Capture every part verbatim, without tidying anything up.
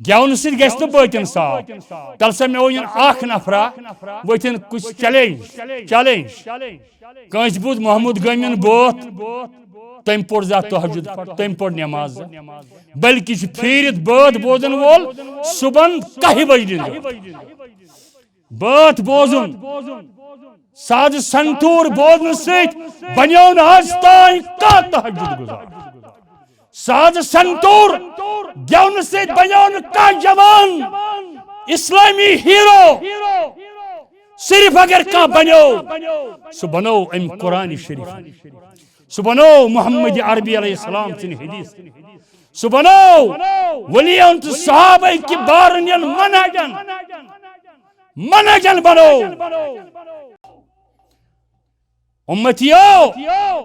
گٮ۪ونہٕ سۭتۍ گژھِ نہٕ بٲتن صاف۔ تَلہٕ سا مےٚ ووٚن اکھ نفرا، ؤتھِن کُس چیلنج، چیلنج۔ کٲنٛسہِ بوٗز محمود گٲمِن بٲتھ، تٔمۍ پوٚر زا تہجد، تٔمۍ پوٚر نماز زا۔ بلکہِ چھُ پھیٖرِتھ بٲتھ بوزن وول صُبحن کاہہِ بجہِ دِنٛدٕ۔ بٲتھ بوزُن، سازٕ سنتوٗر بوزنہٕ سۭتۍ بنیو نہٕ آز تام کانٛہہ تہجد گزار۔ سازٕ سنتوٗر گٮ۪ونہٕ سۭتۍ بنیو نہٕ کانٛہہ جوان اسلامی ہیرو۔ صرف اگر کانٛہہ بنیو، سُہ بنوو أمۍ قرآن شریف، سُہ بنوو محمد عربی علیہ السلام سٕنٛدِ حدیث، سُہ بنوو ولیون تہٕ صحابہ کہِ بارن ین منہجن، منہجن بنوو۔ امتیو،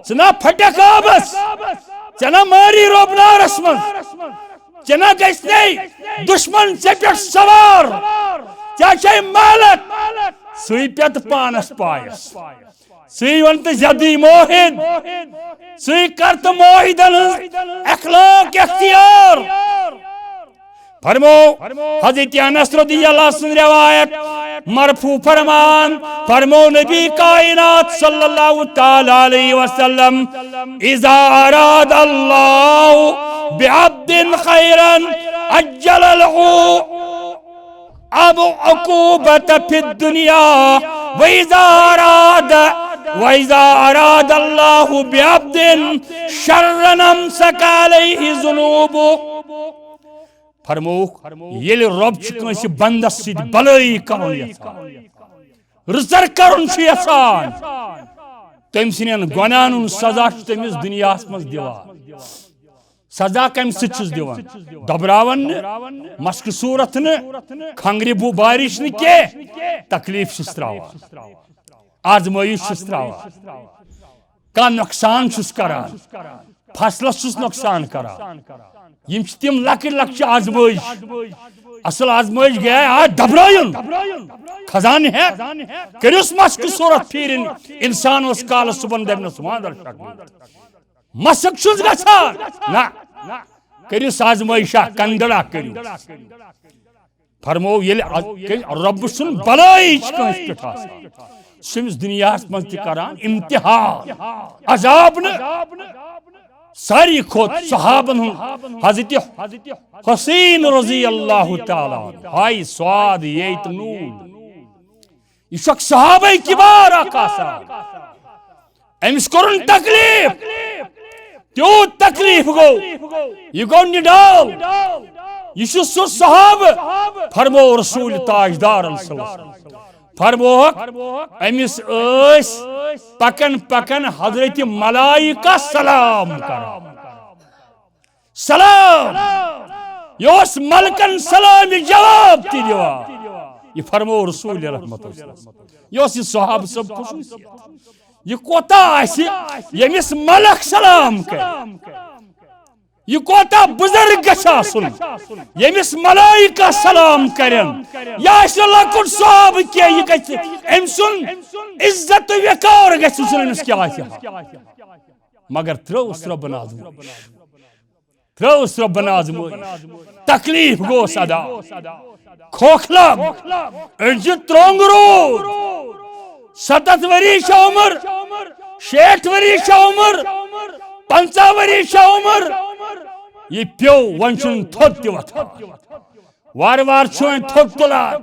ژٕ نا پھٹکھ آبس، ژےٚ نا مٲری روب نارس منٛز، ژےٚ نا گژھِ نے دشمن ژےٚ پٮ۪ٹھ سوار، ژےٚ چھے مالک، ژٕے پٮ۪تہٕ پانس پایس، ژٕے ون تہٕ زیدی موحد، ژٕے کر تہٕ موحدن ہٕنٛز اخلاق اختیار۔ فرمو حضرت انس رضی اللہ سٕنٛز روایت، مرفوع فرمان، فرمو نبی کائنات صلی اللہ تعالی علیہ وسلم، اذا اراد اللہ بعبد خیرا عجل له اب عقوبت فی الدنیا، واذا اراد، واذا اراد اللہ بعبد شرا امسک علیہ ذنوبہ۔ فرمووُکھ، ییٚلہِ رۄب چھُ کٲنٛسہِ بندس سۭتۍ بلٲیی کرُن یژھان، رٕژر کرُن چھُ یژھان، تٔمۍ سٕنٛدٮ۪ن گۄناہن ہُنٛد سزا چھُ تٔمِس دُنیاہس منٛز دِوان۔ سزا کمہِ سۭتۍ چھُس دِوان؟ دبراوان نہٕ، مسکہٕ صورت نہٕ، کھنگرِ بو بارش نہٕ کینٛہہ، تکلیف چھُس تراوان، آزمٲیش چھُس تراوان، کانٛہہ نۄقصان چھُس کران، فصلس چھُس نۄقصان کران۔ یِم چھِ تِم لۄکٕٹۍ لۄکچہِ آزمٲیش۔ اصل آزمٲیش گٔیے آ دبرٲیُن، خزانہٕ ہٮ۪تھ کٔرِس مسکہٕ صورت پھیٖرِن۔ انسان اوس کالس صبحن دپہِ نہ سُہ وانٛدر شکلہٕ۔ مسک چھُس گژھان۔ نہ، کٔرِو سازمٲیشہ، کندڑا کٔرِو۔ فرمو ییٚلہِ از-، کیٛازِ رۄب سُنٛد بلٲیی چھِ کٲنٛسہِ پٮ۪ٹھ آسان۔ سُہ چھُ أمِس دُنیاہس منٛز تہِ کران امتحان، عذاب نہٕ۔ ساروی کھۄتہٕ صحابن ہُنٛد حضرت حسین رضی اللہ تعالیٰ عنہ، ہاے سواد ییٚتہِ نوٗر۔ یہِ چھُ اکھ صحابہ کبار اکھ آسان۔ أمِس کوٚرُن تکلیف، تیوٗت تکلیف گوٚو، یہِ گوٚو نِڈال۔ یہِ چھُ سُہ صحابہٕ، فرموو رسول تاجدارن صلی اللہ علیہ وسلم۔ فرمووُکھ، أمِس ٲسۍ پکان پکان حضرت ملائکہ سلام کران۔ سلام۔ یہِ اوس ملکن سلامہِ جواب تہِ دِوان۔ یہِ فرموو رسول رحمت صلی اللہ علیہ وسلم۔ یہِ اوس یہِ صحابہٕ سٕنٛز خصوٗصیت۔ یہِ کوتاہ آسہِ، ییٚمِس ملک سلام کرِ؟ یہِ کوتاہ بُزرگ گژھِ آسُن، ییٚمِس ملائکہ سلام کرن؟ یہِ آسہِ نہٕ لۄکُٹ صحابہٕ کینٛہہ، یہِ گژھِ، أمۍ سُنٛد عزت تہٕ وقار گژھِ وٕچھُن، أمِس کیٛاہ آسہِ۔ مگر ترٛٲوٕس رۄبن آزمٲیش۔ ترٛٲوٕس رۄبن آزمٲیش۔ تکلیف گوٚوس ادا۔ کھوکھلا، أڈجہِ ترٛۄنٛگ روٗد۔ ستتھ ؤری چھےٚ عمر، شیٹھ ؤری چھےٚ عمر، پنٛژاہ ؤری چھےٚ عمر۔ یہِ پیوٚو، وۄنۍ چھُنہٕ تھوٚد تہِ وۄتھان۔ وارٕ وارٕ چھُ وۄنۍ تھوٚد تُلان،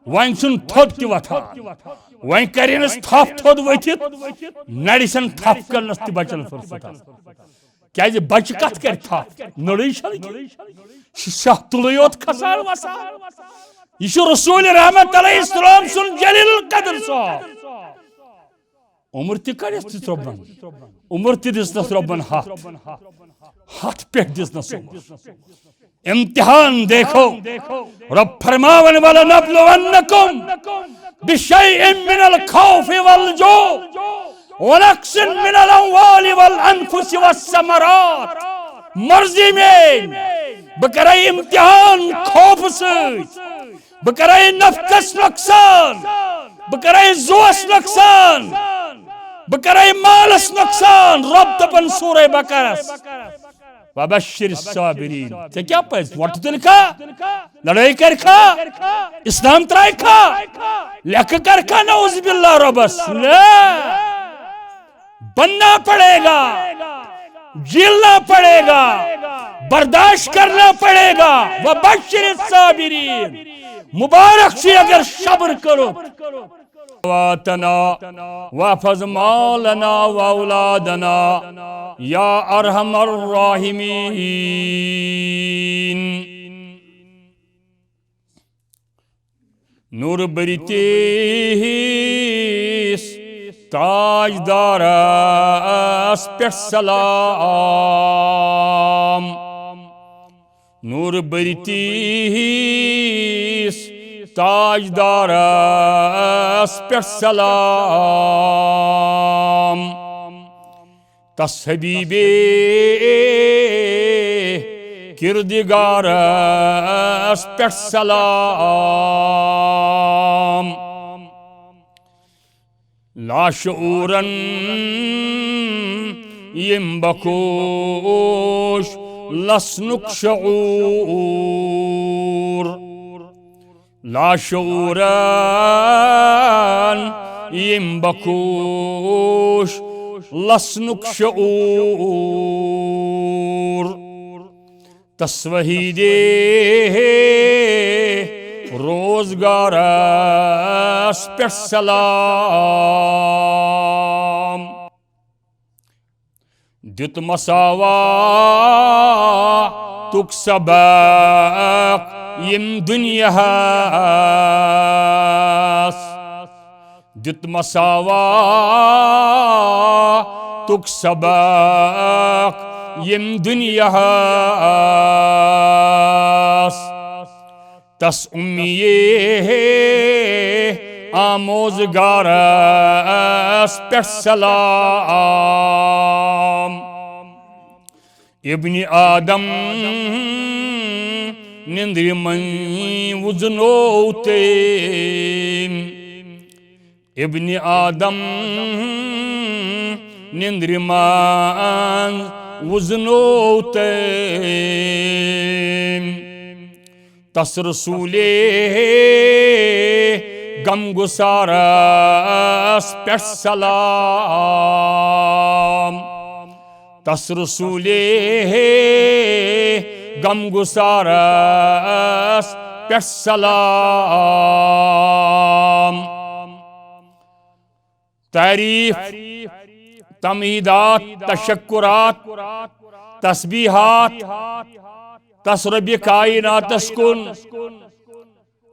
وۄنۍ چھُنہٕ تھوٚد تہِ وۄتھان۔ وۄنۍ کرِنَس تھپھ تھوٚد ؤتھِتھ، نرِ چھَنہٕ تھپھ کرنَس تہِ بچان فرصت۔ کیازِ بچہِ کتھ کرِ تھپھ؟ نٔرٕے چھنہٕ کینٛہہ۔ یہِ چھُ شاہ تُلٕے یوت کھسان وسان۔ یہِ چھُ رسول رحمت علیہ السلام سُنٛد جلیل القدر صاحب۔ عمر تہِ کڑٮ۪س دِژ رۄبن۔ عمر تہِ دِژنس رۄبن ہتھ۔ ہتھ پٮ۪ٹھ دِژنس عمر۔ امتحان دیکھو، رب فرماون، "ولنبلونکم بشیء من الخوف والجوع ونقص من الاموال والانفس والثمرات۔" مرضی میٲنۍ، بہٕ کرے امتحان خوفہٕ سۭتۍ، بہٕ کرے نفقس نۄقصان، بہٕ کرے زُوس نۄقصان، بہٕ کرے مالس نۄقصان۔ رب دپان سورہ بقرس، وبشر الصابرین۔ ژےٚ کیٛاہ پزِ؟ وۄٹہٕ تُلکھا؟ لڑٲے کرکھا؟ اسلام ترٛایکھا؟ لیکھٕ کرکھا؟ نعوذ باللہ رۄبس۔ نہ۔ بننا پڑے گا، جھیلنا پڑے گا، برداشت کرنا پڑے گا۔ وبشر الصابرین۔ مبارک چھُے اگر صبر کرو۔ واتنا واحفظ مالنا واولادنا یا ارحم الراحمین۔ نور برتیس تاجدارس پٮ۪ٹھ سلام۔ نور برتیس تاجدارس پٮ۪ٹھ سلام۔ تس حبیبے کردگارس پٮ۪ٹھ سلام۔ لاشعورن یم بخوش لسنک شعور۔ لاشعورن یم بخوش لسنک شعور۔ تس وحیدے روزگارس پٮ۪ٹھ سلام۔ دیُت مساواتُک سبق یم دنیاہس۔ دیُت مساواتُک سبق یم دنیاہس۔ تس امیے آموزگارس پٮ۪ٹھ سلام۔ ابن آدم نندرِ منٛز وُزنو تٔمۍ۔ ابن آدم نندرِ منٛز وُزنو تٔمۍ۔ تس رسولے غم گسارس پٮ۪ٹھ سلام۔ تس رسولے غم گسارس پٮ۪ٹھ سلام۔ تعریف، تمہیدات، تشکرات، تسبیحات تس رب کائناتس کن،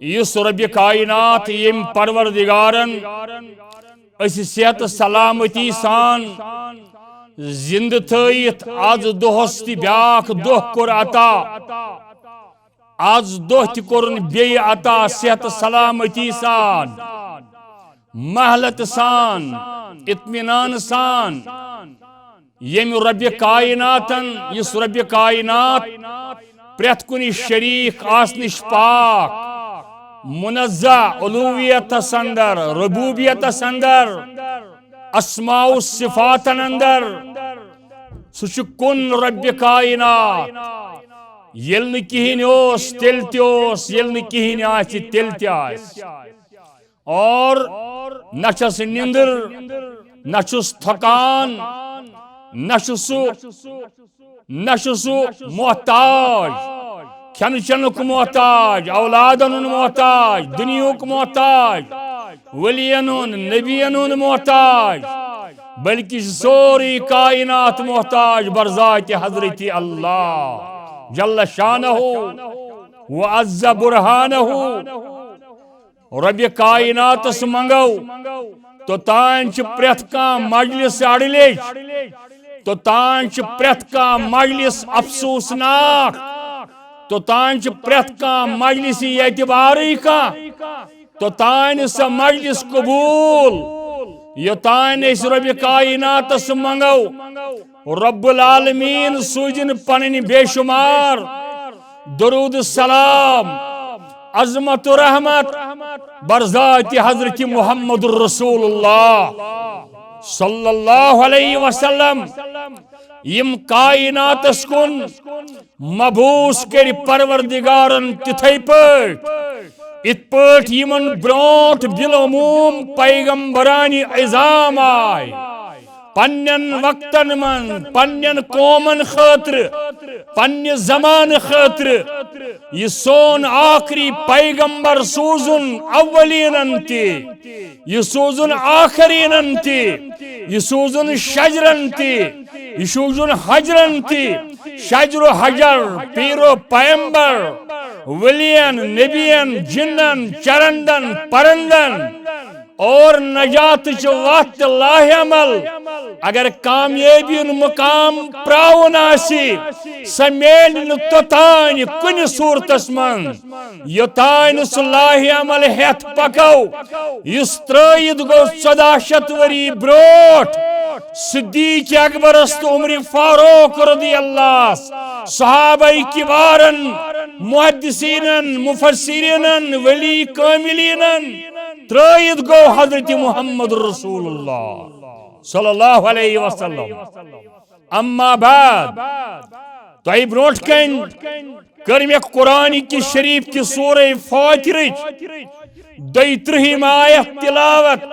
یُس رب کائنات، یم پروردگارن اسہِ صحت سلامتی سان زندٕ تھٲیِتھ از دۄہس تہِ بیاکھ دۄہ کوٚر عطا۔ از دۄہ تہِ کوٚرُن بیٚیہِ عطا صحت سلامتی سان، مہلت سان، اطمینان سان۔ ییٚمہِ رۄبِ کائناتن، یُس رۄبِ کائنات پرٛٮ۪تھ کُنہِ شریٖک آسنٕچ پاک، منزہ علویتس اندر، ربوبیتس اندر، اسماء و صفاتن اندر، سُہ چھُ کُن رۄبِ کائنات۔ ییٚلہِ نہٕ کِہیٖنۍ اوس، تیٚلہِ تہِ اوس، ییٚلہِ نہٕ کِہیٖنۍ آسہِ، تیٚلہِ تہِ آسہِ۔ اور نہ چھس نندر، نہ چھس تھکان، نہ چھُ سُہ، نہ چھُ سُہ محتاج، کھٮ۪نہٕ چٮ۪نُک محتاج، اولادن ہُنٛد محتاج، دُنیہُک محتاج، ولین ہُنٛد، نبین ہُنٛد محتاج، بلکہ چھُ سورُے کائنات محتاج برذاتِ حضرت اللہ جل شانہ و عز برہانہ۔ رۄبِ کائناتس منٛگو، توٚتام چھِ پرٛٮ۪تھ کانٛہہ مجلس اڑٕلیج، توٚتام چھِ پرٛٮ۪تھ کانٛہہ مجلس افسوسناک، توٚتام چھِ پرٛٮ۪تھ کانٛہہ مجلس اعتبارٕے کانٛہہ، توٚتام نہٕ سۄ مجلس قبول، یوٚتام نہٕ أسۍ رۄبِ کائناتس منٛگو۔ رب العالمین سوٗزِن پنٕنۍ بے شمار درود سلام، عظمت و رحمت برذاتِ حضرت محمد رسول اللہ صلی اللہ علیہ وسلم۔ یِم کائناتس کُن مبعوث کٔرۍ پروردگارن تِتھے پٲٹھۍ، یِتھ پٲٹھۍ یِمن برونٛٹھ بالعموم پیغمبرانِ عظام آے۔ پننٮ۪ن وقتن منٛز، پننٮ۪ن قومن خٲطرٕ، پننہِ زمانہٕ خٲطرٕ۔ یہِ سون آخری پیغمبر سوٗزُن اولینن تہِ، یہِ سوٗزُن آخرینن تہِ، یہِ سوٗزُن شجرن تہِ، یہِ سوٗزُن حجرن تہِ، شجر و حجر، پیر و پیمبر، ولین، نبین، جنن، چرندن، پرندن۔ اور نجاتٕچ وتھ تہٕ لاہِ عمل۔ اگر کامیٲبی ہُنٛد مقام پراوُن آسہِ، سۄ میلہِ نہٕ توٚتانۍ کُنہِ صوٗرتس منٛز، یوٚتانۍ نہٕ سُہ لاہِ عمل ہٮ۪تھ پکو، یُس ترٲوِتھ گوٚو ژۄداہ شیٚتھ ؤری برونٛٹھ صدیق اکبرس تہٕ عمر فاروق رضی اللہ، صحابہ کبارن، محدثینن، مفسرینن، ولی کاملینن۔ ترٲوِتھ گوٚو حضرت محمد رسول اللہ صلی اللہ علیہ وسلم۔ اما بعد، تۄہہِ برونٛٹھ کنۍ کٔر مےٚ قرآن کہِ شریف کہِ سورہ فاترٕچ دۄیہِ ترٕٛہِم آیت تلاوت۔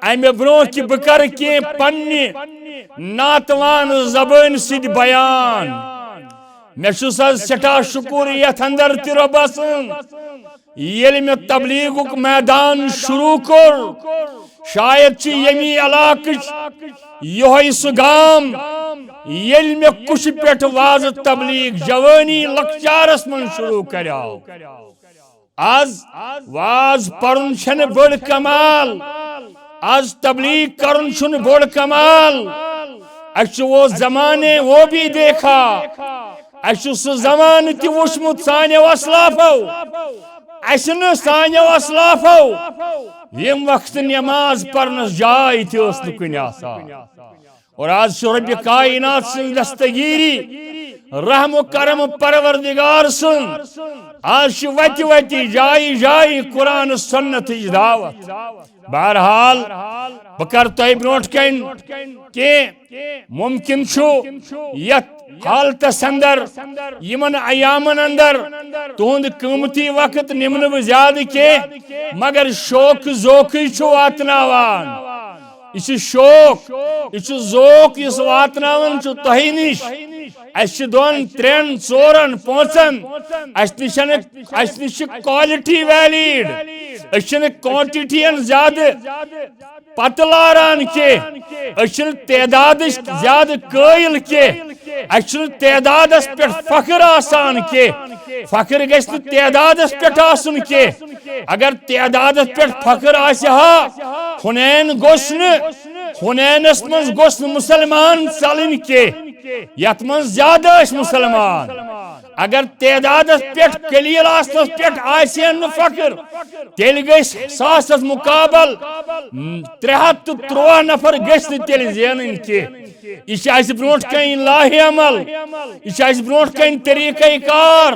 امہِ برونٛہہ کہِ بہٕ کرٕ کینٛہہ پننہِ ناتوان زبٲنۍ سۭتۍ بیان، مےٚ چھُس از سٮ۪ٹھاہ شُکر یتھ اندر تہِ رۄبس سُنٛد، ییٚلہِ مےٚ تبلیغُک میدان شروع کوٚر، شاید چھِ ییٚمی علاقٕچ یِہوٚے سُہ گام، ییٚلہِ مےٚ کُچھہِ پٮ۪ٹھ وعظ تبلیغ جوٲنی لۄکچارس منٛز شروع کریو۔ از وعظ پرُن چھنہٕ بٔڑ کمال، از تبلیغ کرُن چھُنہٕ بوٚڑ کمال۔ اسہِ چھُ وہ زمانے وہ بھی دیکھا، اسہِ چھُ سُہ زمانہٕ تہِ وُچھمُت سانیو اسلافو۔ اسہِ نہٕ سانیو اسلافو ییٚمہِ وقتہٕ نماز پرنس جاے تہِ ٲس نہٕ کُنہِ آسان۔ اور از چھُ رۄبِ کائنات سٕنٛز دستگیری، رحم و کرم پروردگار سٕنٛز۔ از چھِ وتہِ وتہِ، جایہِ جایہِ قرآن سنتٕچ دعوت۔ بہرحال، بہٕ کرٕ تۄہہِ برونٛٹھ کنہِ کینٛہہ، ممکن چھُ یتھ حالتس اندر، یِمن ایامن اندر تُہُنٛد قۭمتی وقت نِمہٕ نہٕ بہٕ زیادٕ کینٛہہ، مگر شوق ذوقٕے چھُ واتناوان۔ یہِ چھُ شوق، یہِ چھُ ذوق، یُس واتناوان چھُ تۄہہِ نِش۔ اسہِ چھِ دۄن، ترٛٮ۪ن، ژورن، پانٛژن، اسہِ نِش چھنہٕ، اسہِ نِش چھِ quality valid۔ أسۍ چھِنہٕ quantity ین زیادٕ پتہٕ لاران کینٛہہ، أسۍ چھِنہٕ تعدادٕچ زیادٕ قٲیل کینٛہہ، اسہِ چھُنہٕ تعدادس پٮ۪ٹھ فخر آسان کینٛہہ۔ فخر گژھِ نہٕ تعدادس پٮ۪ٹھ آسُن کینٛہہ۔ اگر تعدادس پٮ۪ٹھ فخر آسہِ ہا، حنین گوٚژھ نہٕ، حنینس منٛز گوٚژھ نہٕ مسلمان ژلٕنۍ کینٛہہ، یتھ منٛز زیادٕ ٲسۍ مسلمان۔ اگر تعدادس پٮ۪ٹھ قلیل آسنس پٮ۪ٹھ آسہِ ہا نہٕ فخر، تیٚلہِ گژھِ ساسس مقابل ترٛےٚ ہتھ تہٕ تُرٛواہ نفر گژھِ نہٕ تیٚلہِ زینٕنۍ کینٛہہ۔ یہِ چھِ اَسہِ برونٛٹھ کَنہِ لاہِ عمل، یہِ چھِ اَسہِ برونٛٹھ کَنہِ طریٖقَے کار۔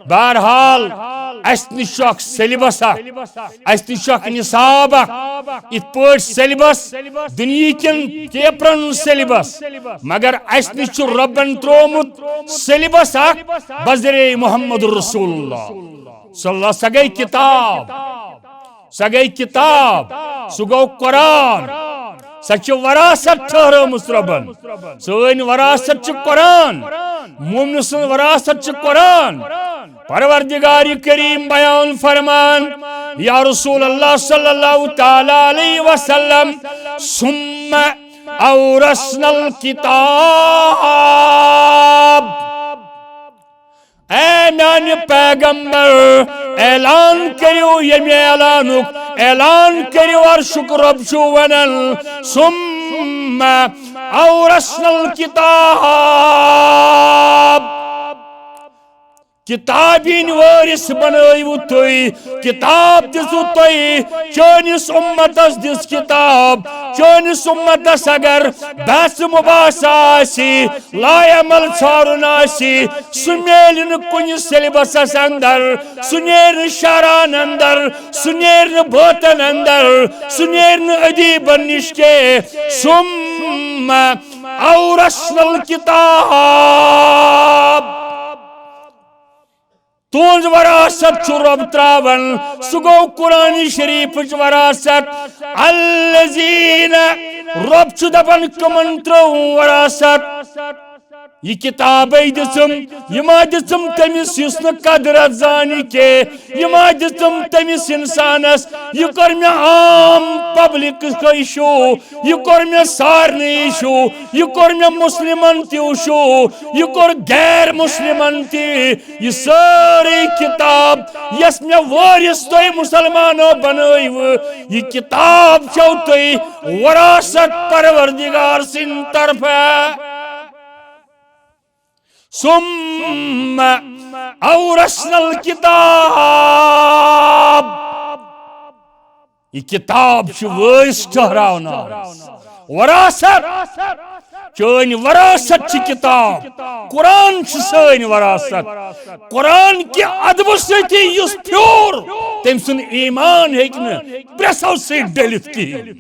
بہرحال، اَسہِ نِش چھُ اکھ syllabus اکھ، اَسہِ نِش چھُ اکھ نصاب اکھ، یِتھ پٲٹھۍ syllabus دُنیہٕکٮ۪ن paperن ہُنٛد syllabus، مگر اَسہِ نِش چھُ رۄبَن ترٛوومُت syllabus اکھ بذریعہ محمد رسول اللہ صلی اللہ۔ سۄ گٔے کِتاب، سۄ گٔے کِتاب، سُہ گوٚو قرآن۔ سۄ چھِ وراثت ٹھہرٲومٕژ رۄبن۔ سٲنۍ وراثت چھِ قرآن۔ مومنہٕ سٕنٛز وراثت چھِ قرآن۔ پروردگار کریم بیان فرمان، یا رسول اللہ صلی اللہ تعالی علیہ وسلم، ثم اورثنا الکتاب۔ اے میانہِ پیغمبر، اعلان کٔرِو ییٚمہِ اعلانُک، اعلان کٔرِو، عرشُک رب چھُ ونان، ثم اورثنا الکتاب۔ کتابہِ ہٕنٛدۍ وٲرث بنٲوِو تُہۍ، کتاب دِژوٕ تۄہہِ، چٲنِس اُمتس دِژ کتاب۔ چٲنِس اُمتس اگر بحث مباحثہ آسہِ، لاعمل ژھارُن آسہِ، سُہ میلہِ نہٕ کُنہِ syllabusس اندر، سُہ نیرِ نہٕ شعرن اندر، سُہ نیرِ نہٕ بٲتن اندر، سُہ نیرِ نہٕ ادیبن نِش کینٛہہ۔ ثم اورثنا الکتاب۔ تُہنٛز وراثت چھُ رۄب تراوان، سُہ گوٚو قرآن شریفٕچ وراثت۔ الذین، رۄب چھُ دپان، کٕمن ترٲوٕم وراثت؟ یہِ کِتابے دِژٕم، یہِ ما دِژٕم تٔمِس یُس نہٕ قدرت زانہِ کینٛہہ؟ یہِ ما دِژٕم تٔمِس انسانس؟ یہِ کوٚر مےٚ عام پبلک issue، یہِ کوٚر مےٚ سارنٕے issue، یہِ کوٚر مےٚ مسلمن تہِ issue، یہِ کوٚر غیر مسلمن تہِ۔ یہِ سٲرٕے کِتاب یۄس مےٚ وٲرِث تۄہہِ مسلمانو بنٲوٕ، یہِ کِتاب چھو تۄہہِ وراثت پروردگار سٕنٛدِ طرفہٕ۔ ثم اورثنا الکتاب۔ یہِ کِتاب چھِ وٲرِث ٹھہراونہٕ آمٕژ۔ وراثت۔ چٲنۍ وراثت چھِ کِتاب۔ قرآن چھِ سٲنۍ وراثت۔ قرآن کہِ ادبہٕ سۭتی یُس پھیوٗر، تٔمۍ سُنٛد ایمان ہیٚکہِ نہٕ پرٛژھو سۭتۍ ڈٔلِتھ کِہیٖنۍ۔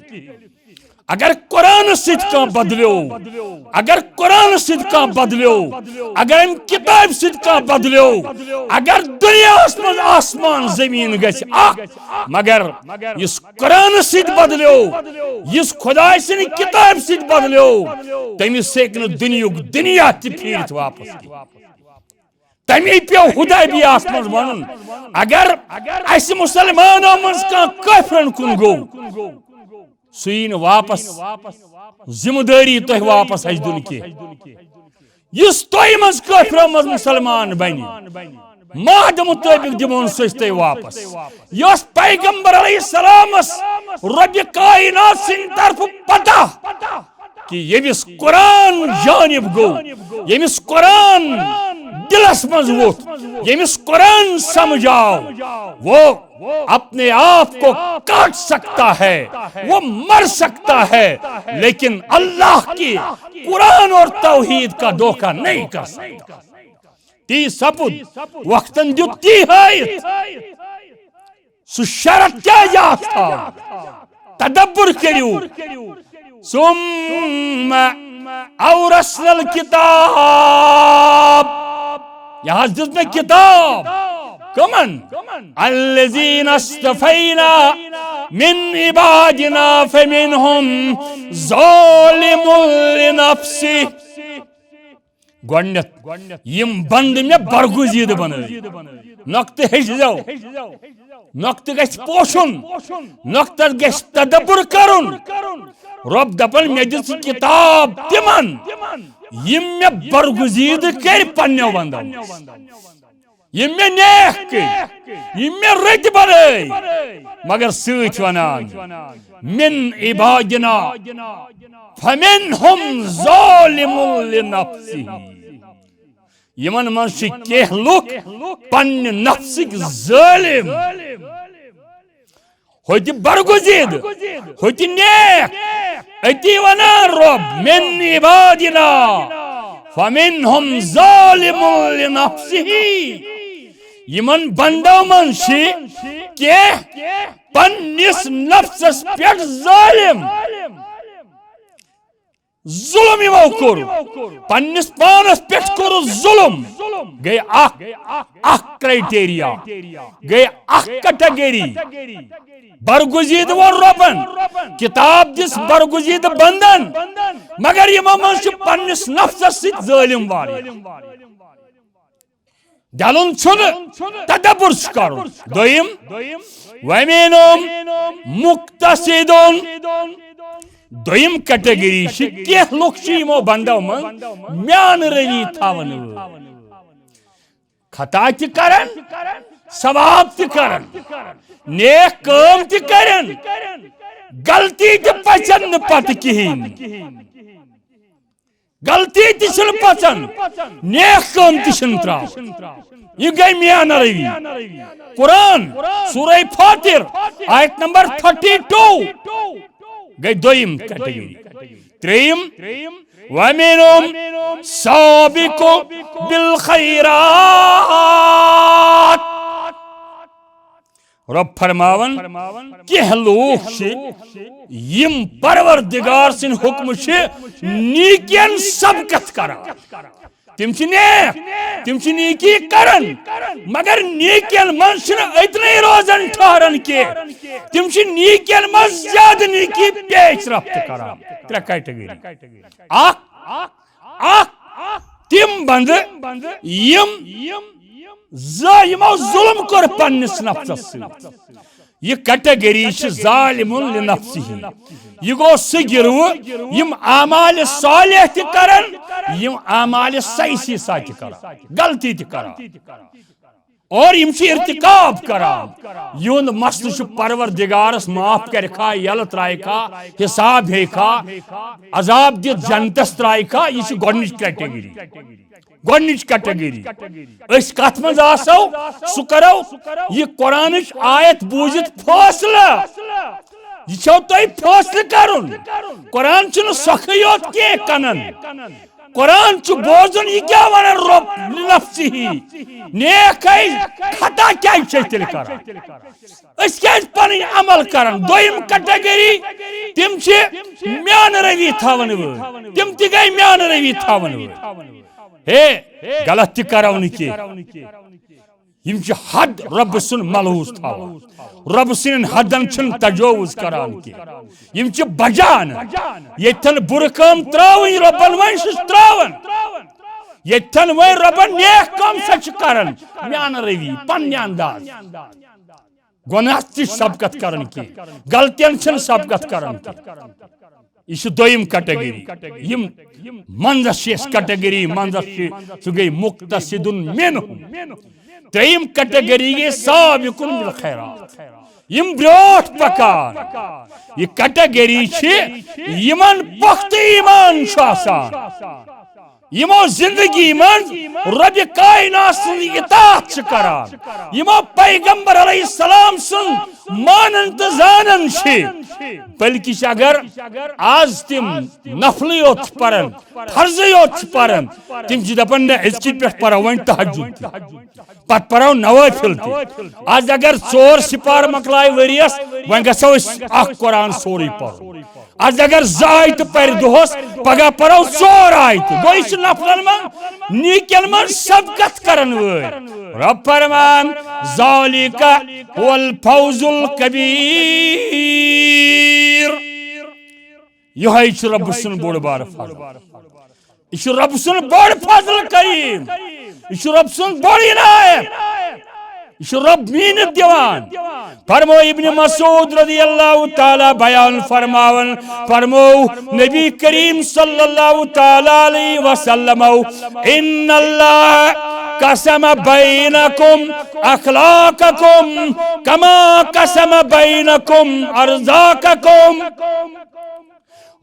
اگر قرآن سۭتۍ کانٛہہ بدلیو، اگر قرآن سۭتۍ کانٛہہ بدلیو، اگر امہِ کتابہِ سۭتۍ کانٛہہ بدلیو، اگر دُنیاہس منٛز آسمان زمین گژھِ اکھ، مگر یُس قرآن سۭتۍ بدلیو، یُس خداے سٕنٛدِ کتابہِ سۭتۍ بدلیو، تٔمِس ہیٚکہِ نہٕ دُنیہُک دُنیا تہِ پھیٖرِتھ واپس کینٛہہ۔ تمی پیو حدیبیہس منٛز ونُن، اگر اسہِ مسلمانو منٛز کانٛہہ کٲفرن کُن گوٚو، سُہ یی نہٕ واپس، ذمہٕ دٲری تۄہہِ واپس اسہِ دِنہٕ کینٛہہ۔ یُس تۄہہِ منٛز کٲفرو منٛز مسلمان بنہِ، معاہدٕ مطٲبق دِمون سُہ أسۍ تۄہہِ واپس۔ یۄس پیغمبر علیہ السلامس رۄبِ کائنات سٕنٛدِ طرفہٕ پتہ کہ ییٚمِس قرآن جانب گوٚو، ییٚمِس قرآن دِلس منٛز ووٚتھ، ییٚمِس قرآن سمجھ آو، وہ اپنے آپ کو کاٹ سکتا ہے، وہ مر سکتا ہے، لیکن اللہ کی قرآن اور توحید کا دھوکہ نہیں کر سکتا۔ تی سپُد، وقتن دیُت تی ہٲیِتھ۔ سُہ شرط کیٛازِ آسہٕ تھاوُن؟ تدبر کٔرِو۔ ثم اورثنا الکتاب۔ یہِ حظ دِژ مےٚ کتاب۔ کمن؟ الذین اصطفینا من عبادنا فمنهم ظالم لنفسه۔ گۄڈنیتھ یِم بندٕ مےٚ برگزیدٕ بنٲوۍ۔ نۄقطہٕ ہیٚچھزیو، نۄقطہٕ گژھِ پوشُن، نۄقطس گژھِ تدبر کرُن۔ رۄب دپان، مےٚ دِژ کتاب تِمن، یِم مےٚ برگزیدٕ کٔرۍ پننیو بندو۔ یِم مےٚ نیک کٔرۍ، یِم مےٚ رٕتۍ بنٲوۍ، مگر سۭتۍ ونان، من عبادنا فمنهم ظالم لنفسه۔ یِمن منٛز چھِ کینٛہہ لُکھ پننہِ نفسٕکۍ ظٲلم۔ ہوٚتہِ برگزیدٕ، ہوٚتہِ نیک۔ أتی ونان رۄب، من عبادنا فمنهم ظالم لنفسه۔ یِمن بندو منٛز چھِ کینٛہہ پننِس نفسس پٮ۪ٹھ ظٲلم۔ ظلم یِمو کوٚر، پننِس پانس پٮ۪ٹھ کوٚر ظلم۔ گٔے اکھ، اکھ کرائٹیریا، گٔے اکھ کیٹگری۔ برگزیدٕ ووٚن رۄبن، کتاب دِژ برگزیدٕ بندن، مگر یِمو منٛز چھِ پننِس نفسس سۭتۍ ظٲلم واریاہ۔ ڈلُن چھُنہٕ، تدبر چھُ کرُن۔ دوٚیِم، ومنهم مقتصد۔ دوٚیِم کیٹگری چھِ، کینٛہہ لُکھ چھِ یِمو بندو منٛز میانہٕ روی تھاون وٲلۍ۔ خطا تہِ کرن، ثواب تہِ کرن، نیک کٲم تہِ کرن، غلطی تہِ پژن نہٕ پتہٕ کِہیٖنۍ۔ غلطی تہِ چھِنہٕ پژان، نیک کٲم تہِ چھِنہٕ تراوان۔ یہِ گٔے میانہٕ روی۔ قرآن، سورہ فاطر، آیت نمبر تھرٹی ٹو، گٔے دوٚیِم کیٹگری۔ ترٛیٚیِم، ومنهم سابق بالخیرات۔ رۄب فرماوان، کینٛہہ لوٗکھ چھِ، یِم پروردگار سٕنٛدِ حُکمہٕ چھِ نیکین سبقت کران۔ تِم چھِ نیک، تِم چھِ نیکی کران، مگر نیکین منٛز چھِنہٕ أتنٕے روزان ٹھہران کینٛہہ۔ تِم چھِ نیکین منٛز زیادٕ نیکی پیش رفت کران۔ ترٛےٚ category۔ اکھ، اکھ، تِم بندٕ، یِم زٕ، یِمو ظلم کوٚر پننِس نفسس سۭتۍ۔ یہِ category چھِ ظالمٌ لنفسہ۔ یہِ گوٚو سُہ گروہ، یِم اعمال صالح تہِ کرن، یِم اعمال سیئحہ تہِ کرن، غلطی تہِ کرن۔ اور یِم چھِ ارتکاب کران۔ یِہُنٛد مسلہٕ چھُ پروردگارس معاف کرِ کھا، یلہٕ ترٛایہِ کھا، حساب ہیٚیہِ کھا، عذاب دِتھ جنتس ترٛایہِ کھا۔ یہِ چھِ گۄڈٕنِچ category۔ گۄڈٕنِچ category۔ أسۍ کتھ منٛز آسو، سُہ کرو۔ یہِ قرآنٕچ آیت بوٗزِتھ فٲصلہٕ، یہِ چھو تۄہہِ فٲصلہٕ کرُن۔ قرآن چھُنہٕ سۄکھٕے یوت کینٛہہ کنان۔ قرآن چھُ بوزُن، یہِ کیٛاہ ونان رۄب لنفسہ۔ نیک ہے، خطا کیٛازِ چھِ أسۍ تیٚلہِ کران؟ أسۍ کیٛازِ پنٕنۍ عمل کران؟ دوٚیِم category، تِم چھِ میانہٕ روی تھاوان وٲلۍ۔ تِم تہِ گٔے میانہٕ روی تھاوان وٲلۍ۔ ہے، غلط تہِ کرو نہٕ کینٛہہ۔ یِم چھِ حد رۄبہٕ سُنٛد ملحوظ تھاوان۔ رۄبہٕ سٕنٛدٮ۪ن حدن چھِنہٕ تجاوز کران کینٛہہ۔ یِم چھِ بجان۔ ییٚتٮ۪ن بُرٕ کٲم ترٛاوٕنۍ، رۄبن وۄنۍ چھُس ترٛاوان۔ ییٚتٮ۪ن وۄنۍ رۄبن نیک کٲم سۄ چھِ کران۔ میانہٕ روی، پننہِ انداز۔ گۄناہ تہِ چھِ سبقت کران کینٛہہ، غلطین چھِنہٕ سبقت کران کینٛہہ۔ یہِ چھِ دوٚیِم category۔ یِم منٛزس چھِ أسۍ category، منٛزس چھِ، سُہ گٔے مقتصد منہم۔ ترٛیٚیِم category گٔے سابقون بالخیرات۔ یِم برٛونٛٹھ پکان۔ یہِ category چھِ، یِمن پۄختہٕ ایمان چھُ آسان۔ یِمو زندگی منٛز رۄبِ کائنات سٕنٛز اطاعت چھِ کران، یِمو پیغمبر علیہ السلام سُنٛد مانن تہٕ زانن چھِ۔ بلکہِ چھِ اگر آز تِم نفلٕے یوت چھِ پران، فرضٕے یوت چھِ پران، تِم چھِ دپان، نہ، أزکہِ پٮ۪ٹھ پرو وۄنۍ تہجد تہِ۔ پتہٕ پرو نوافل تہِ۔ از اگر ژور سپارٕ مۄکلایہِ ؤریس، وۄنۍ گژھو أسۍ اکھ قرآن سورُے پرُن۔ از اگر زٕ آیتہٕ پرِ دۄہس، پگاہ پرو ژور آیتہٕ۔ گوٚو یہِ چھُ نفلن منٛز، نیکین منٛز سبقت کرن وٲلۍ۔ رۄب فرمان، ذالک هو الفوز الکبیر۔ یِہوٚے چھُ رۄبہٕ سُنٛد بوٚڑ بارٕ فضل۔ یہِ چھُ رۄب سُنٛد بوٚڑ فضل کریم۔ یہِ چھُ رۄب سُنٛد بوٚڑ عنایت۔ یہِ چھُ رۄب میٖنِتھ دِوان۔ فرمو ابن مسعود رضی اللہ تعالیٰ بیان فرماون، فرمو نبی کریم صلی اللہ تعالیٰ علیہ وسلم، ان اللہ قسم بینکم اخلاقکم کما قسم بینکم ارزاقکم۔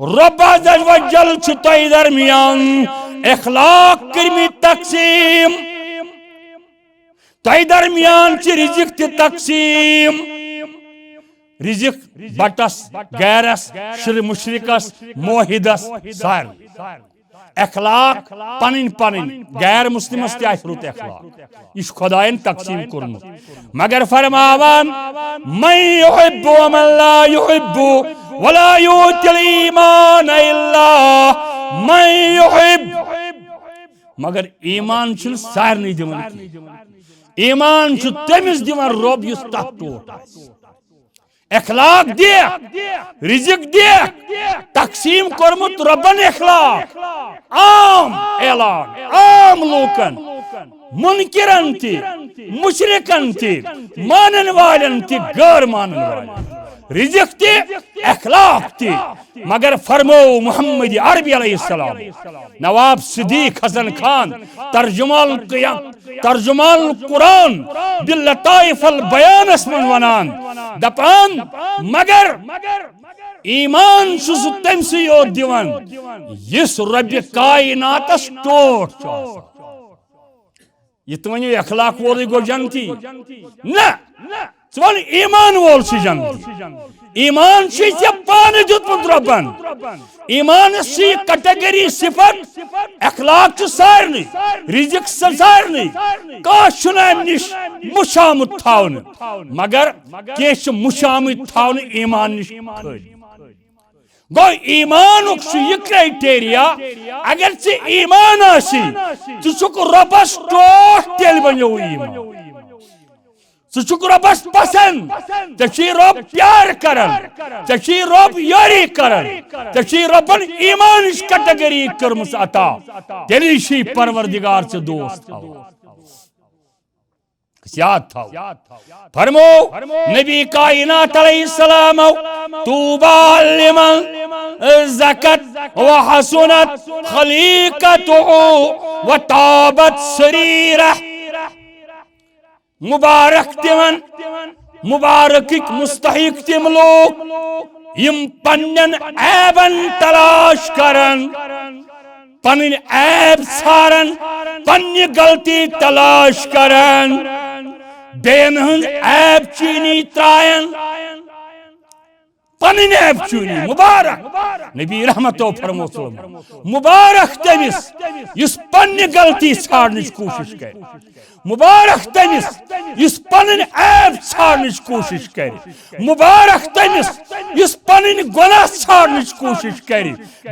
رۄب عز و جل چھُ تۄہہِ درمیان اخلاق کٔرمٕتۍ تقسیٖم۔ تۄہہِ درمیان چھِ رزق تہِ تقسیٖم۔ رزق بٹس، غیرس، شر مشرکس، موحدس، سارنٕے۔ اخلاق پنٕنۍ پنٕنۍ، غیر مسلمس تہِ آسہِ رُت اخلاق۔ یہِ چھُ خۄداین تقسیٖم کوٚرمُت۔ مگر فرماوان، من یحب ومن لا یحب ولا یؤتی الایمان الا من یحب۔ مگر ایمان چھُنہٕ سارنٕے دِوان کینٛہہ۔ ایمان چھُ تٔمِس دِوان رۄب یُس تتھ ٹوٹھ آسہِ۔ اخلاق دِکھ، رزق دِکھ، تقسیٖم کوٚرمُت رۄبن اخلاق۔ عام اعلان، عام لوٗکن، منکرن تہِ، مشرکن تہِ، مانن والٮ۪ن تہِ، غٲر مانن والٮ۪ن۔ رزق تہِ، اخلاق تہِ۔ مگر فرمو محمد عربی علیہ السلام، نواب صدیق حسن خان، ترجمان القیام، ترجمان القرآن، باللطائف البیانس منٛز ونان، دپان، مگر ایمان چھُ سُہ تٔمۍ سٕے یوت دِوان، یُس رۄبِ کائناتس ٹوٹھ چھُ آسان۔ یہِ تہِ ؤنِو اخلاق وولٕے گوٚو جنتی؟ نہ۔ ژٕ وَن، ایمان وول چھُ جنتی۔ ایمان چھُے ژےٚ پانہٕ دیُتمُت رۄبن۔ ایمانس چھِ یہِ کیٹگری صفت، اخلاق چھُ سارنٕے، رزق چھُ سارنٕے، کانٛہہ چھُنہٕ امہِ نِش مُشامُت تھاونہٕ، مگر کینٛہہ چھِ مُشامٕتۍ تھاونہٕ ایمان نِش خٲلی۔ گوٚو ایمانُک چھُ یہِ کرائٹیریا، اگر ژےٚ ایمان آسی، ژٕ چھُکھ رۄبس ٹوٹھ، تیٚلہِ بنیو ایمان۔ ژٕ چھُکھ رۄبس پسند، ژےٚ چھُے رۄب پیار کران، ژےٚ چھُے رۄب یٲری کران، ژےٚ چھُے رۄبن ایمانٕچ کیٹگری کٔرمٕژ عطا، تیٚلی چھُے پروردگار ژےٚ دوست تھاوان۔ یاد تھاو۔ فرمو نبی کائنات علیہ السلام، طوبیٰ لمن زکت وحسنت خلیقتہ وطابت سریرہ۔ مبارک تِمن، مبارکٕکۍ مستحق تِم لوٗکھ، یِم پننٮ۪ن عیبن تلاش کرن، پنٕنۍ عیب ژھارن، پننہِ غلطی تلاش کرن، بیٚین ہٕنٛز عیب چینی ترایَن۔ پنٕنۍ عیب چینی۔ مبارک۔ نبی رحمتو فرموو، مبارک تٔمِس یُس پننہِ غلطی ژھانڈنٕچ کوٗشش کرِ۔ مبارک تٔمِس یُس پنٕنۍ عیب ژھانڈنٕچ کوٗشش کرِ۔ مبارک تٔمِس یُس پنٕنۍ گۄناہ ژھانڈنٕچ کوٗشش کرِ۔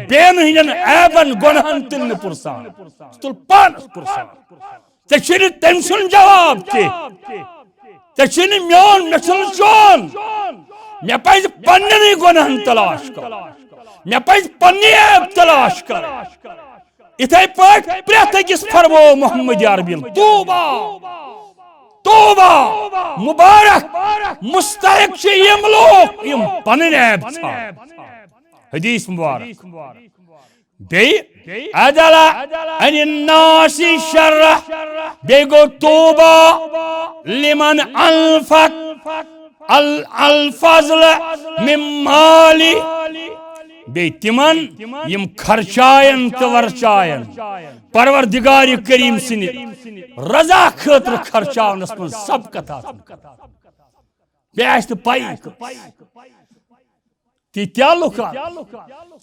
بیٚین ہٕنٛدٮ۪ن عیبن، گۄناہن تُلہِ نہٕ پُرسان، سُہ تُل پانس پُرسان۔ ژےٚ چھُے نہٕ تٔمۍ سُنٛد جواب کینٛہہ۔ ژےٚ چھُے نہٕ میون، مےٚ چھُنہٕ چون۔ مےٚ پزِ پننٮ۪نٕے گۄناہن تلاش کرُن۔ مےٚ پزِ پننہِ عیب تلاش کرٕنۍ۔ یِتھے پٲٹھۍ پرٛٮ۪تھ أکِس فرموو محمد عربی، طوبیٰ، طوبیٰ، مبارک، مستحق چھِ یِم لوٗکھ یِم پنٕنۍ عیب ژھانڈ۔ حدیث مبارک۔ بیٚیہِ عدل عن الناس شرہ۔ بیٚیہِ گوٚو طوبیٰ لمن انفق ال-، الفضل من مالی۔ بیٚیہِ تِمن یِم خرچاین تہٕ ورچاین پروردگار کریم سٕنٛدِ رضا خٲطرٕ خرچاونس منٛز سبقت حٲصِل کران۔ بیٚیہِ آسہِ نہٕ پَیی کٲنٛسہِ۔ تِتھۍ تہِ لُکھ،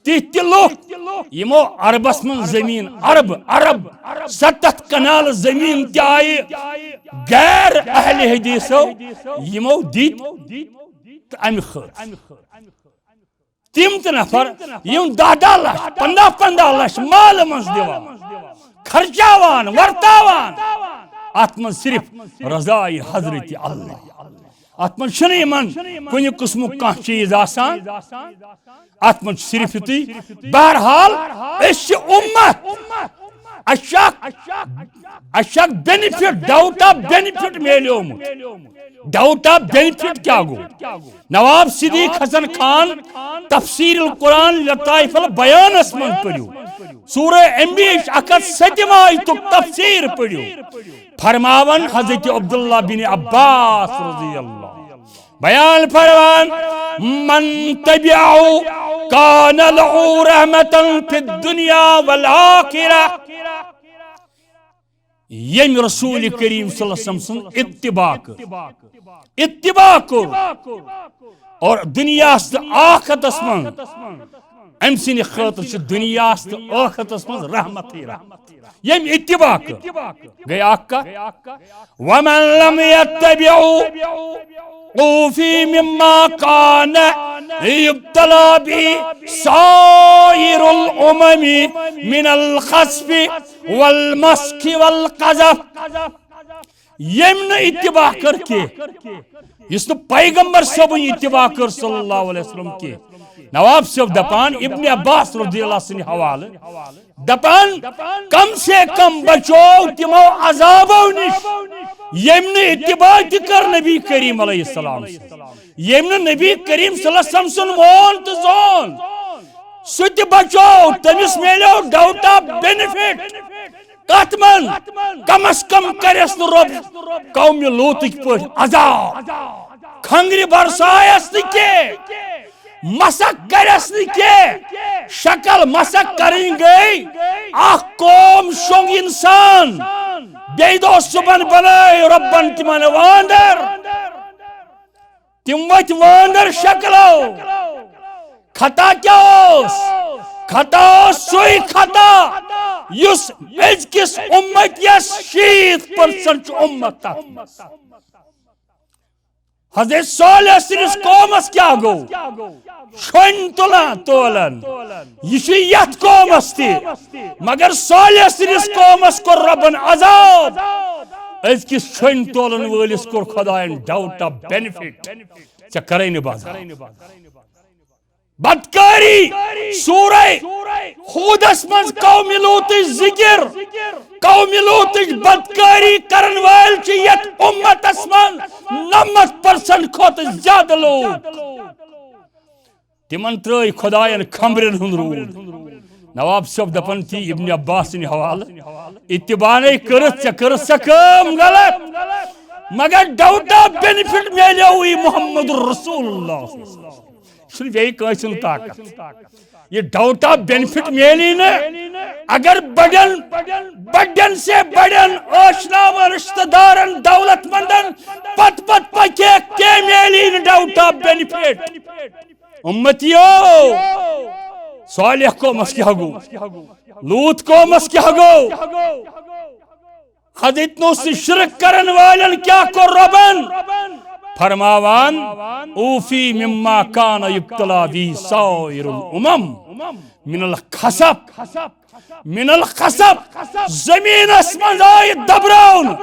تِتھۍ تہِ لُکھ، یِمو عربس منٛز زٔمیٖن، عرب، عرب، ستتھ کنال زٔمیٖن تہِ آیہِ غیر اہل حدیثو، یِمو دِتۍ تہٕ امہِ خٲطرٕ۔ تِم تہِ نفر یِم دَہ دَہ لچھ، پنٛداہ پنٛداہ لچھ مالہٕ منٛز دِوان، خرچاوان، ورتاوان، اتھ منٛز صرف رضایہِ حضرت اللہ۔ اتھ منٛز چھُنہٕ یِمن کُنہِ قٕسمُک کانٛہہ چیٖز آسان۔ اتھ منٛز چھُ صرف یُتُے۔ بہرحال، أسۍ چھِ اُمت۔ اَسہِ چھُ اکھ، اَسہِ چھُ اکھ benefit، doubt of benefit میلیومُت۔ Doubt of benefit کیٛاہ گوٚو؟ نواب صدیق حسن خان تفسیر القرآن لطائف البیانس منٛز پٔرِو۔ سورہ انبیاہٕچ اکھ ہتھ سٔتِم آیتُک تفسیر پٔرِو۔ فرماوان حضرت عبداللہ بن عباس رضی اللہ، بیان فرمان، من تبعه كان له رحمة في الدنيا والآخرة۔ ییٚمۍ رسول کریم صلی اللہ علیہ وسلم سُنٛد اتباع کٔر، اتباع کوٚر، اور دنیاہس تہٕ آخرتس منٛز أمۍ سٕنٛدِ خٲطرٕ چھِ دنیاہس تہٕ آخرتس منٛز رحمتٕے رحمت۔ ییٚمۍ اتباع کٔر، گٔے اکھ کتھ۔ ومن لم يتبعه عوفي مما كان يبتلى به سائر الأمم من الخسف والمسخ والقذف۔ ییٚمۍ نہٕ اتباع کٔر کینٛہہ، یُس نہٕ پیغمبر صٲبٕنۍ اتباع کٔر صلی اللہ علیہ وسلم کینٛہہ۔ نواب صٲب دپان، ابن عباس رضی اللہ سٕنٛدِ حوالہٕ دپان، کم سے کم بچو تِمو عذابو نِش، ییٚمۍ نہٕ اتباع تہِ کٔر نبی کریم علیہ السلام سٕنٛز، ییٚمۍ نہٕ نبی کریم صلی اللہ علیہ وسلم سُنٛد مون تہٕ زون۔ سُہ تہِ بچو، تٔمِس میلیو doubt of benefit۔ کتھ منٛز؟ کم از کم کرٮ۪س نہٕ رۄب قومِ لوٗطٕکۍ پٲٹھۍ عذاب، کھنگرِ برسایس نہٕ کینٛہہ، مسخ کرٮ۪س نہٕ کینٛہہ۔ شکل مسخ کرٕنۍ گٔے، اکھ قوم شۄنٛگ انسان، بیٚیہِ دۄہ صبحن بنٲے رۄبن تِمن واندر۔ تِم ؤتھۍ وٲندر شکلو۔ خطا کیٛاہ اوس؟ خطا اوس سُے خطا یُس أزکِس اُمتیس شیٖتھ پٔرسنٹ چھُ اُمت تتھ منٛز۔ حضرت صالح سٕنٛدِس قومس کیٛاہ گوٚو؟ چھۄنۍ تُلان تولن۔ یہِ چھُ یتھ قومس تہِ، مگر صالح سٕنٛدِس قومس کوٚر رۄبن عذاب۔ أزکِس چھۄنۍ تولن وٲلِس کوٚر خۄداین ڈاوٹ آف بینفٹ۔ ژےٚ کرے نہٕ بازار۔ بدکاری۔ سورہ ہودس منٛز قوم لوطٕچ ذکر۔ قوم لوطٕچ بدکاری کرن وٲلۍ چھِ یتھ اُمتس منٛز نَمتھ پٔرسنٹ کھۄتہٕ زیادٕ لوٗکھ۔ تِمن ترٲے خۄداین کھمبرٮ۪ن ہُنٛد روٗد۔ نواب صٲب دپان تھی ابن عباس سٕنٛدِ حوالہٕ، اتباعے کٔرٕتھ، ژےٚ کٔرٕتھ سۄ کٲم غلط، مگر ڈاوٹ آف بینفٹ میلیوٕے محمد رسول اللہ۔ یہِ چھُنہٕ بیٚیہِ کٲنٛسہِ ہُنٛد طاقت۔ یہِ ڈاوٹ آف بینفٹ میلی نہٕ۔ اگر بڑٮ۪ن، بڑٮ۪ن سے بڑٮ۪ن آشناون، رشتہ دارن، دولت مندن پتہٕ پتہٕ پکے، کینٛہہ میلی نہٕ ڈاوٹ آف بینفٹ۔ اُمتیو، صالح قومس کیٛاہ گوٚو؟ لوط قومس کیٛاہ گوٚو؟ حضرت نوح سٕنٛدِ شرک کرن والٮ۪ن کیٛاہ کوٚر رۄبن؟ فرماوان، اوفی مما کان یبتلا بی سائر الامم من الخسف، من الخسف۔ زمینس منٛز آیہِ دبراونہٕ۔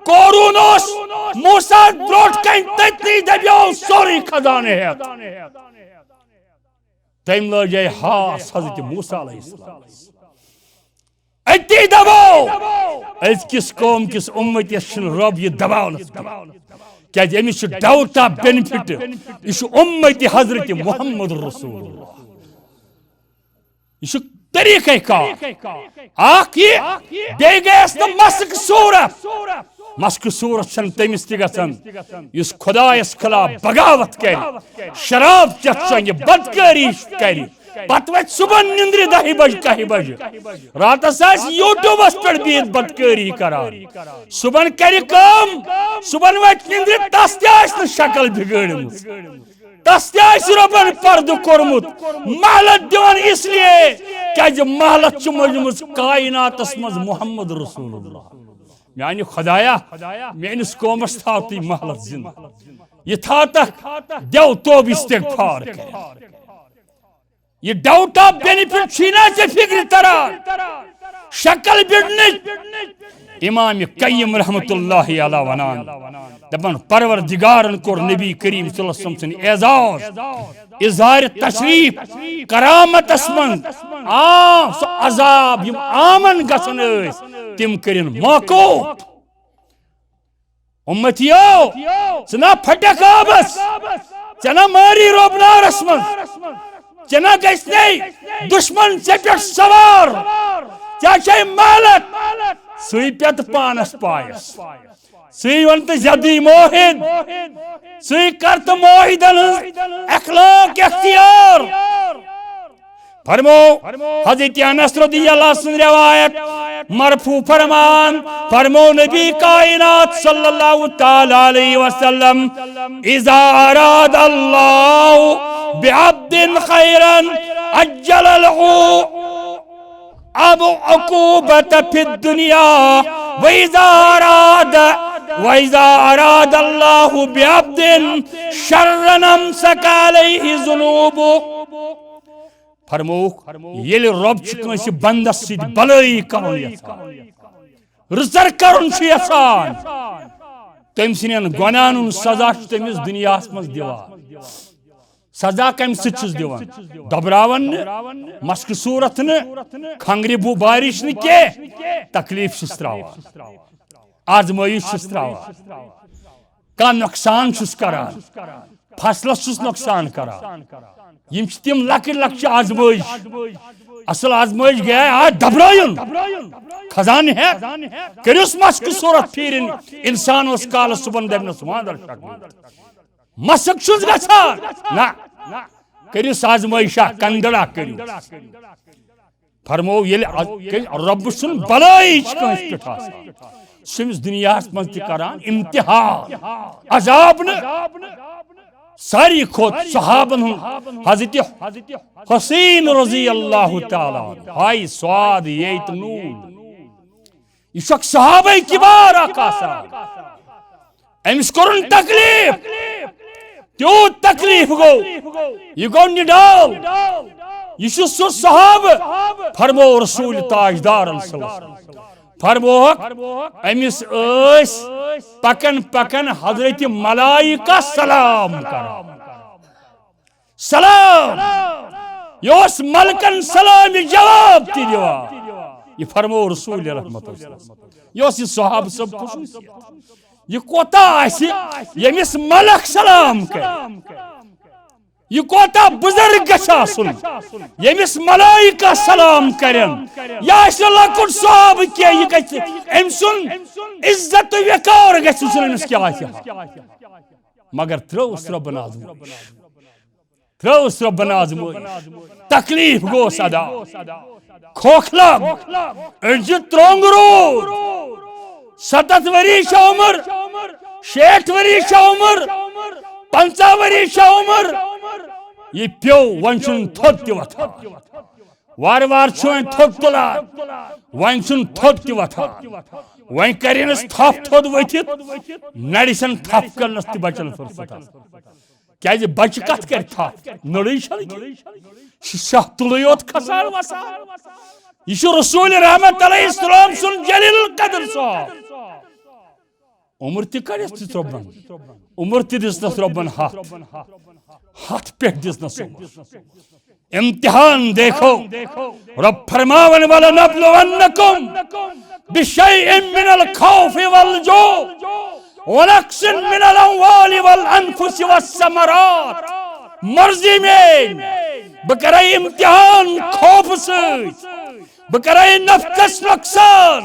قارون اوس موسیٰ برونٛٹھ کنہِ تٔتنی، دبیو سورُے خزانہٕ ہٮ۪تھ۔ تٔمۍ لٲجے ہاس حضرت موسیٰ علیہ السلام۔ أتی دباو۔ أزکِس قوم کِس اُمتِس چھُنہٕ رۄب یہِ دباونَس دِوان۔ کیٛازِ أمِس چھُ ڈاوٹ آف بینفٹ۔ یہِ چھُ اُمتِ حضرت محمد رسول اللہ۔ یہِ چھُ طریٖقے کار۔ اکھ یہِ، بیٚیہِ گٔیَس نہٕ مسخ صوٗرت۔ مسخ صوٗرت چھَنہٕ تٔمِس تہِ گژھان، یُس خۄدایَس خلاف بغاوت کرِ، شراب چٮ۪تھ چنگہِ، بدکٲری کرِ۔ پتہٕ وۄتھِ صبحن نِندرِ دَہہِ بجہِ، کَہہِ بجہِ۔ راتس آسہِ YouTubeس پٮ۪ٹھ بِہِتھ بدکٲری کران۔ صبحن کرِ کٲم، صبحن وۄتھِ نِندرِ، تس تہِ آسہِ نہٕ شکل بگٲڑمٕژ۔ تس تہِ آسہِ رۄبن پردٕ کوٚرمُت۔ مہلت دِوان اس لیے، کیازِ مہلت چھِ مٔجمٕژ کائناتس منٛز محمد رسول اللہ۔ میانہِ خدایا، میٲنِس قومس تھاو تُہۍ مہلت زندٕ۔ یہِ تھاو تک دیو توبہٕ استغفار کٔرِتھ۔ یہِ ڈاوٹ آف بینفٹ چھُے نا ژےٚ فکرِ تران؟ شکل بڑنٕچ۔ امام قیم رحمت اللہ علیہ ونان، دپان، پروردگارن کوٚر نبی کریم صلی اللہ علیہ وسلم سُنٛد اعزاز، اظہار تشریف، کرامتس منٛز عام سُہ عذاب یِم عامن گژھان ٲسۍ، تِم کٔرِن موقوف۔ اُمتیو، ژٕ نا پھٹکھ آبس، ژےٚ نا مٲری روب نارس منٛز، ژےٚ نا گژھِ نے دشمن ژےٚ پٮ۪ٹھ سوار، ژےٚ چھے مالت، ژٕے پٮ۪تہٕ پانس پایس، ژٕے ون تہٕ زیادٕے موہد، ژٕے کر تہٕ موہدن ہٕنٛز اخلاق اختیار۔ فرمو، حضرت انس رضی اللہ عنہ سٕنٛز روایت، مرفوع فرمان، فرمو نبی کائنات صلی اللہ تعالی علیہ وسلم، اذا اراد اللہ بعبد خیرا عجل له اب عقوبت فی الدنیا، و اذا اراد، و اذا اراد اللہ بعبد شرا امسک علیہ ذنوبہ۔ فرمووُکھ، ییٚلہِ رۄب چھُ کٲنٛسہِ بندس سۭتۍ بلٲیی کرُن یژھان، رٕژر کرُن چھُ یژھان، تٔمۍ سٕنٛدٮ۪ن گۄناہن ہُنٛد سزا چھُ تٔمِس دُنیاہس منٛز دِوان۔ سزا کمہِ سۭتۍ چھُس دِوان؟ دۄبراوان نہٕ، مسکہٕ صوٗرت نہٕ، کھنٛگرِ بُو بارِش نہٕ کینٛہہ، تکلیف چھُس تراوان، آزمٲیش چھُس تراوان، کانٛہہ نۄقصان چھُس کران، فصلس چھُس نۄقصان کران۔ یِم چھِ تِم لۄکٕٹۍ لۄکچہِ آزمٲیش۔ اصل آزمٲیش گٔیے آ دبرٲیُن۔ خزانہٕ ہٮ۪تھ کٔرِس مسکہٕ صوٗرت پھیٖرِن۔ انسان اوس کالس صبحن دپنس وانٛدر شکلہٕ۔ مسک چھُس گژھان۔ نہ، کٔرِس آزمٲیشا، کندڑا کٔرِو۔ فرمو، ییٚلہِ از-، کیٛازِ رۄب سُنٛد بلٲیی چھِ کٲنٛسہِ پٮ۪ٹھ آسان۔ سُہ چھُ أمِس دُنیاہس منٛز تہِ کران امتحان، عذاب نہٕ۔ ساروی کھۄتہٕ صحابن ہُنٛد حضرت حسین رضی اللہ تعالیٰ عنہ۔ ہاے سعاد ییٚتہِ نوٗر۔ یہِ چھُ اکھ صحابہ کبار اکھ آسان۔ أمِس کوٚرُن تکلیف، تیوٗت تکلیف گوٚو، یہِ گوٚو نِڈال۔ یہِ چھُ سُہ صحابہٕ، فرموو رسول تاجدارن صلی اللہ علیہ وسلم۔ فرمووُکھ، أمِس ٲسۍ پکان پکان حضرت ملائکہ سلام کران۔ سلام۔ یہِ اوس ملکن سلامہِ جواب تہِ دِوان۔ یہِ فرموو رسول رحمت صلی اللہ علیہ وسلم۔ یہِ اوس یہِ صحابہٕ سٕنٛز خصوٗصیت۔ یہِ کوتاہ آسہِ، ییٚمِس ملک سلام کرِ؟ یہِ کوتاہ بُزرگ گژھِ آسُن، ییٚمِس ملائکہ سلام کرن؟ یہِ آسہِ نہٕ لۄکُٹ صحابہٕ کینٛہہ، یہِ گژھِ، أمۍ سُنٛد عزت تہٕ وقار گژھِ وٕچھُن، أمِس کیٛاہ آسہِ۔ مگر ترٛٲوٕس رۄبن آزمٲیش۔ ترٛٲوٕس رۄبن آزمٲیش۔ تکلیف گوٚوس ادا۔ کھوکھلا، أڈجہِ ترٛۄنٛگ روٗد۔ ستتھ ؤری چھےٚ عمر، شیٹھ ؤری چھےٚ عمر، پنٛژاہ ؤری چھےٚ عمر۔ یہِ پیوٚو، وۄنۍ چھُنہٕ تھوٚد تہِ وۄتھان۔ وارٕ وارٕ چھُ وۄنۍ تھوٚد تُلان، وۄنۍ چھُنہٕ تھوٚد تہِ وۄتھان۔ وۄنۍ کرِنَس تھپھ تھوٚد ؤتھِتھ، نرِ چھَنہٕ تھپھ کرنَس تہِ بچان فرصت۔ کیازِ بچہِ کتھ کرِ تھپھ؟ نٔرٕے چھنہٕ کینٛہہ۔ شاہ تُلٕے یوت کھسان وسان۔ یہِ چھُ رسول رحمت علیہ السلام سُنٛد جلیل القدر صاحب۔ عمر تہِ کڑٮ۪س دِژ رۄبن، عمر تہِ دِژنس رۄبن ہتھ، ہتھ پٮ۪ٹھ دِژنس عمر۔ امتحان دیکھو، رب فرماون، "ولنبلونکم بشیء من الخوف والجوع ونقص من الاموال والانفس والثمرات۔" مرضی میٲنۍ، بہٕ کرے امتحان خوفہٕ سۭتۍ، بہٕ کرے نفقس نۄقصان،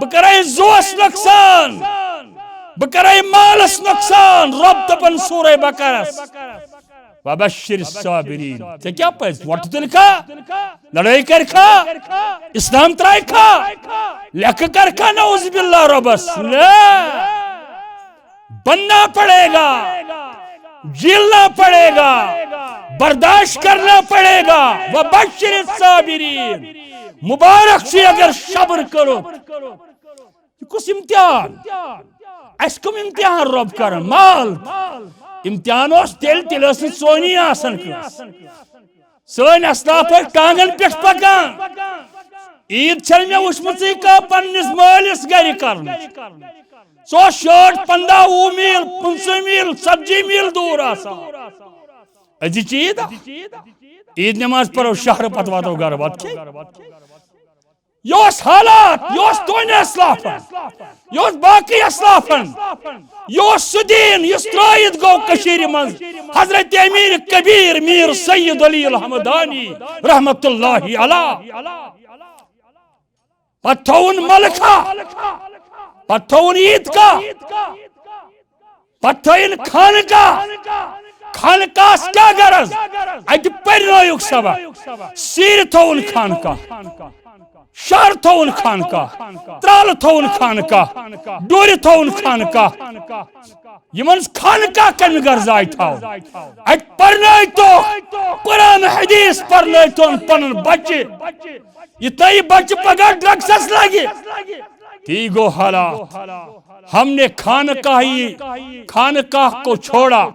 بہٕ کرے زُوس نۄقصان، بہٕ کرے مالس نۄقصان۔ رب دپان سورہ بقرس، "وبشر الصابرین"۔ ژےٚ کیٛاہ پزِ؟ وۄٹہٕ تُلکھا؟ لڑٲے کرکھا؟ اسلام ترایکھا؟ لیکھٕ کرکھا؟ نعوذ باللہ ربس۔ نہ۔ بننا پڑے گا، جیلنا پڑے گا، برداشت کرنا پڑے گا۔ وبشر الصابرین۔ مبارک چھُے اگر صبر کرو۔ یہِ کُس امتحان؟ اسہِ کم امتحان رب کران؟ مال۔ امتحان اوس تیٚلہِ، تیٚلہِ ٲس نہٕ سونی آسان کٲنٛسہِ۔ سٲنۍ اسلاف ٲسۍ ٹانگن پٮ۪ٹھ پکان۔ عیٖد چھنہٕ مےٚ وٕچھمٕژٕے کانٛہہ پننِس مٲلِس گرِ کرنٕچ۔ سُہ اوس شٲٹ پنٛداہ، وُہ میٖل، پٕنٛژٕہ میٖل، ژتجی میٖل دوٗر آسان۔ أزِچ عیٖد، عیٖد نماز پرو شہرٕ پتہٕ واتو گرٕ، وتہٕ کھے۔ یہِ اوس حالات، یہِ اوس تُہنٛدِ اسلافن، یہِ اوس باقٕے اسلافن، یہِ اوس سُہ دیٖن یُس ترٲیِتھ گوٚو کٔشیٖرِ منٛز حضرت امیر کبیر میر سید علی الحمدانی رحمت اللہ علیہ۔ پتہٕ تھوُن ملکہ، پتہٕ تھوُن عیدگاہ، پتہٕ تھٲیِن خانقاہ۔ خانقاہس کیٛاہ غرض؟ اتہِ پرنٲیُکھ سبق۔ سیٖرِ تھوُن خانقاہ، شہر تھوُن خانقاہ، ترالہٕ تھوُن خانقاہ، ڈورِ تھوُن خانقاہ۔ یِمن خانقاہ کمہِ غرض آیہِ تھاونہٕ؟ اتہِ پرنٲیتو قرآن حدیث، پرنٲیتون پنُن بچہِ۔ یہِ تۄہہِ بچہِ پگاہ ڈرگسس لگہِ، تی گوٚو حالات۔ ہم نے خانقاہ ہی، خانقاہ کو چھوڑا،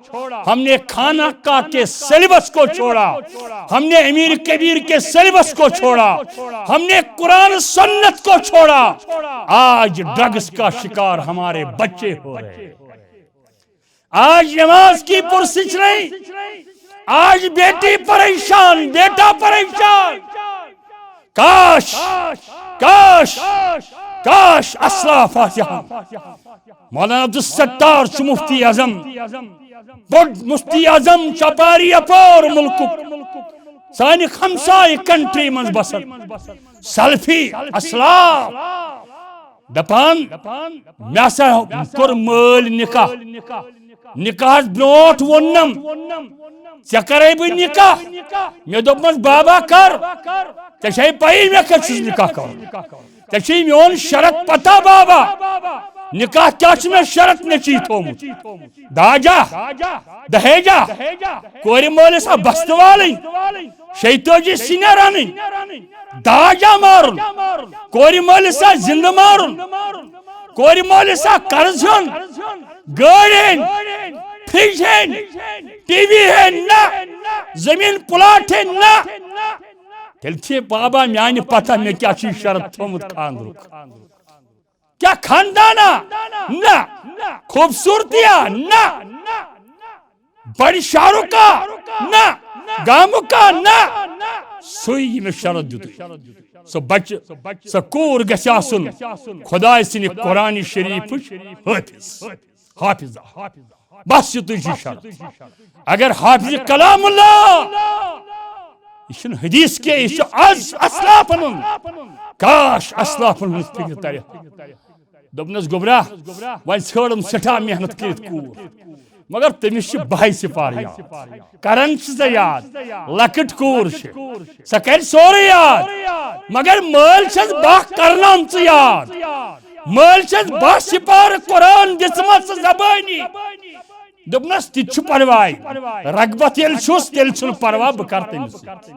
ہم نے خانقاہ کے سلیبس کو چھوڑا، ہم نے امیر کبیر کے سلیبس کو چھوڑا، ہم نے قرآن سنت کو چھوڑا۔ آج ڈرگس کا شکار ہمارے بچے ہو رہے ہیں۔ آج نماز کی پرسش نہیں، آج بیٹی پریشان، بیٹا پریشان۔ کاش، کاش، کاش اسلاف آسہِ ہا۔ مولانا عبدالستار چھُ مفتی اعظم، بوٚڑ مفتی اعظم چھُ اپاری اپور ملکُک، سانہِ ہمسایہِ کنٹری منٛز بسان۔ سلفی اسلاف دپان، مےٚ ہسا کوٚر مٲلۍ نکاح۔ نکاحس برونٹھ ووٚننم، "ژےٚ کرے بہٕ نکاح؟" مےٚ دوٚپمس، "بابا کر، ژےٚ چھے پَیی مےٚ کتہِ چھُس نکاح کرُن؟ ژےٚ چھے میون شرط پتہ بابا۔" نکاح کیا چھ مےٚ شرط نیچی تھومت؟ داجا، دہیجا، کورِ مٲلِس ہا بستہٕ والٕنۍ، شیٚیہِ تٲجی سِنۍ رنٕنۍ، داجا مارُن، کورِ مٲلِس ہا زندٕ مارُن، کورِ مٲلِس ہا قرض ہیوٚن، گٲڑۍ ہیٚنۍ، فرج ہیٚنۍ، ٹی وی ہیٚنۍ نہ، زمین پلاٹ ہیٚنۍ نہ۔ تیٚلہِ چھِ بابا میانہِ پتہ مےٚ کیٛاہ چھُ یہِ شرط تھوٚمُت خانٛدرُک؟ کیا خاندانا؟ نہ۔ خوبصورتیا؟ نہ۔ بڑِ شہرُکا؟ نہ۔ گامُکا؟ نہ۔ سُے یہِ مےٚ شرط دیُتُے۔ سُہ بچہِ، سۄ کوٗر گژھِ آسُن خداے سٕنٛدِ قرآن شریٖفٕچ حٲفظ، حافظہ۔ بس یُتُے چھُ شرط۔ اگر حافظ کلام اللہ، یہِ چھُنہٕ حدیث کینٛہہ، یہِ چھُ از اسلافن ہُنٛد۔ کاش اسلافن ہٕنٛز فکر ترِ۔ دوٚپنس، گوٚبرا، وۄنۍ ژھٲنٛڈٕم سٮ۪ٹھاہ محنت کٔرِتھ کوٗر، مگر تٔمِس چھِ بہے سِپارٕ یاد۔ کران چھِ سۄ یاد، لۄکٕٹ کوٗر چھِ، سۄ کرِ سورُے یاد، مگر مٲلۍ چھَس بہہ کرنامژٕ یاد۔ مٲلۍ چھَس بہہ سِپارٕ قرآن دِژمَژٕ زبٲنی۔ دوٚپنس، تہِ تہِ چھُ پرواے، رغبت ییٚلہِ چھُس، تیٚلہِ چھُنہٕ پرواہ، بہٕ کرٕ تٔمِس سۭتۍ۔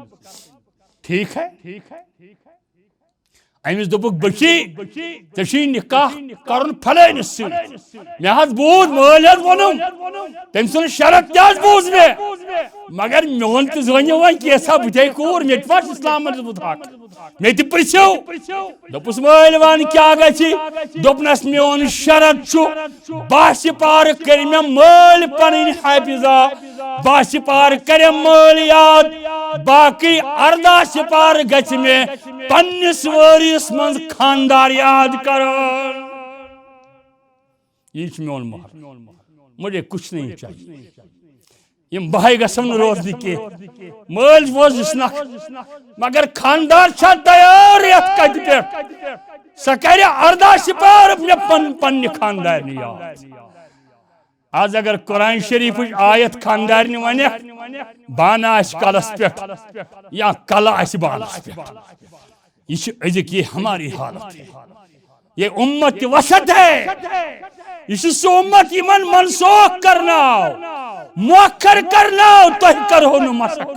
ٹھیٖک ہے؟ أمِس دوٚپُکھ، بٔچی، ژےٚ چھُے نکاح کرُن فلٲنِس سۭتۍ۔ مےٚ حظ بوٗز، مٲلۍ حظ ووٚنُم، تٔمۍ سُنٛد شرط تہِ حظ بوٗز مےٚ۔ مگر میون تہِ زٲنِو وۄنۍ کینٛژھا، بہٕ تہِ ہے کوٗر، مےٚ تہِ ما چھُ اسلامس دیُتمُت حق؟ مےٚ تہِ پرژھِو۔ دوٚپُس، مٲلۍ وَن کیٛاہ گژھِ؟ دوٚپنس، میون شرط چھُ، بہہ سِپارٕ کٔرۍ مےٚ مٲلۍ پنٕنۍ حافظہ، بہہ سِپارٕ کٔرِم مٲلۍ یاد، باقٕے ارداہ سِپارٕ گژھِ مےٚ پننِس وٲرِس منٛز خاندار یاد کرُن۔ یہِ چھُ میون مہر، مجھے کچھ نہیں چاہیے۔ یِم بہے گژھن نہٕ روزنہِ کینٛہہ۔ مٲلۍ بوز یُس نکھ، مگر خاندار چھا تیار یتھ کتہِ پٮ۪ٹھ؟ سۄ کرِ ارداہ سِپارٕ مےٚ پن-، پننہِ خاندارنہِ یاد۔ از اگر قرآن شریفٕچ آیت خاندارنہِ ونکھ، بانہٕ آسہِ کلس پٮ۪ٹھ یا کلہٕ آسہِ بانس پٮ۪ٹھ۔ یہ چھ أزیُک، یہ ہماری حالت ہے۔ یہ امت وسط ہے۔ یہ چھ سہ امت یمن منسوخ کرناو، مؤخر کرناو، تۄہہِ کرہو نہٕ مسخ۔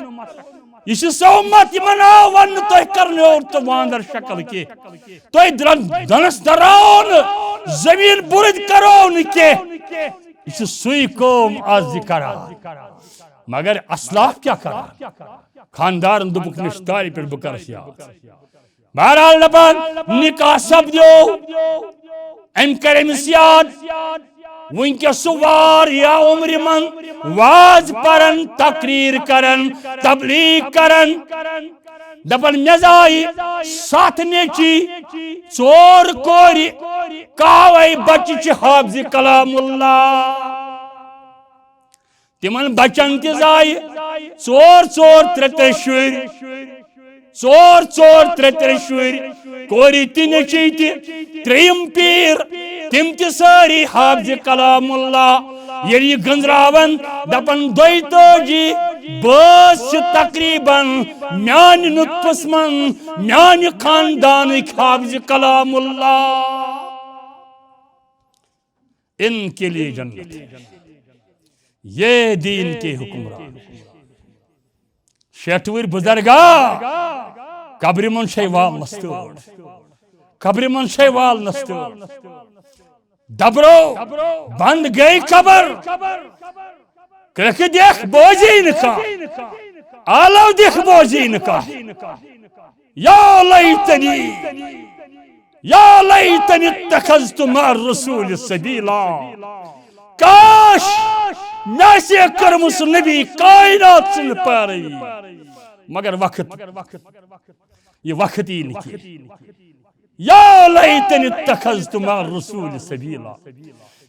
یہ چھ سہ امت یمن آو وننہٕ، تۄہہِ کرنٲو تہٕ واندر شکل کینٛہہ۔ تۄہہِ درن-، دنس درٛاو نہٕ، زمین بُرٕد کرو نہٕ کینٛہہ۔ یہ چھ سُے قوم از یہِ کران۔ مگر اسلاف کیٛاہ کران؟ خاندارن دوٚپُکھ، مےٚ چھُ تارِ پٮ۪ٹھ، بہٕ کرس یاد۔ بہرحال دپان، نکاح سپدیو، أمۍ کٔر أمِس یاد۔ وٕنکیٚس سُہ واریاہ عمرِ منٛز واز پران، تقریر کران، تبلیغ کران۔ دپان، مےٚ زایہِ ستھ نیٚچی، ژور کورِ، کاوے بچہِ چھِ حافظ کلام اللہ۔ تِمن بچن تہِ زایہِ ژور ژور ترٛےٚ ترٛےٚ شُرۍ، ژور ژور ترٛےٚ ترٛےٚ شُرۍ، کورِ تہِ نیٚچی تہِ، ترٛیٚیِم پیٖر، تِم تہِ سٲری حافظ کلام اللہ۔ ییٚلہِ یہِ گٔنزراون، دپان، دۄیہِ تٲجی بٲژ چھِ تقریباً میانہِ نُطفس منٛز، میانہِ خاندانٕکۍ حافظ کلام اللہ۔ ان کے لیے جنت ہے، یہ دین کے حکمران۔ شیٹھ وُہٕرۍ بُزرگا، قبرِ منٛز چھے والنس تٲر، قبرِ منٛز چھے والنس تٲر۔ دبرو، بند گٔے قبر۔ کرٛکھٕ دِکھ بوزی نہٕ کانٛہہ، آلو دِکھ بوزی نہٕ کانٛہہ۔ یا لیتنی، یا لیتنی اتخذت مع الرسول سبیلا۔ کاش مےٚ آسہِ ہے کٔرمٕژ نبی کائنات سٕنٛز پیروی۔ مگر وقت، یہِ وقت یی نہٕ کینٛہہ۔ یا لیتنی اتخذت مع الرسول سبیلا۔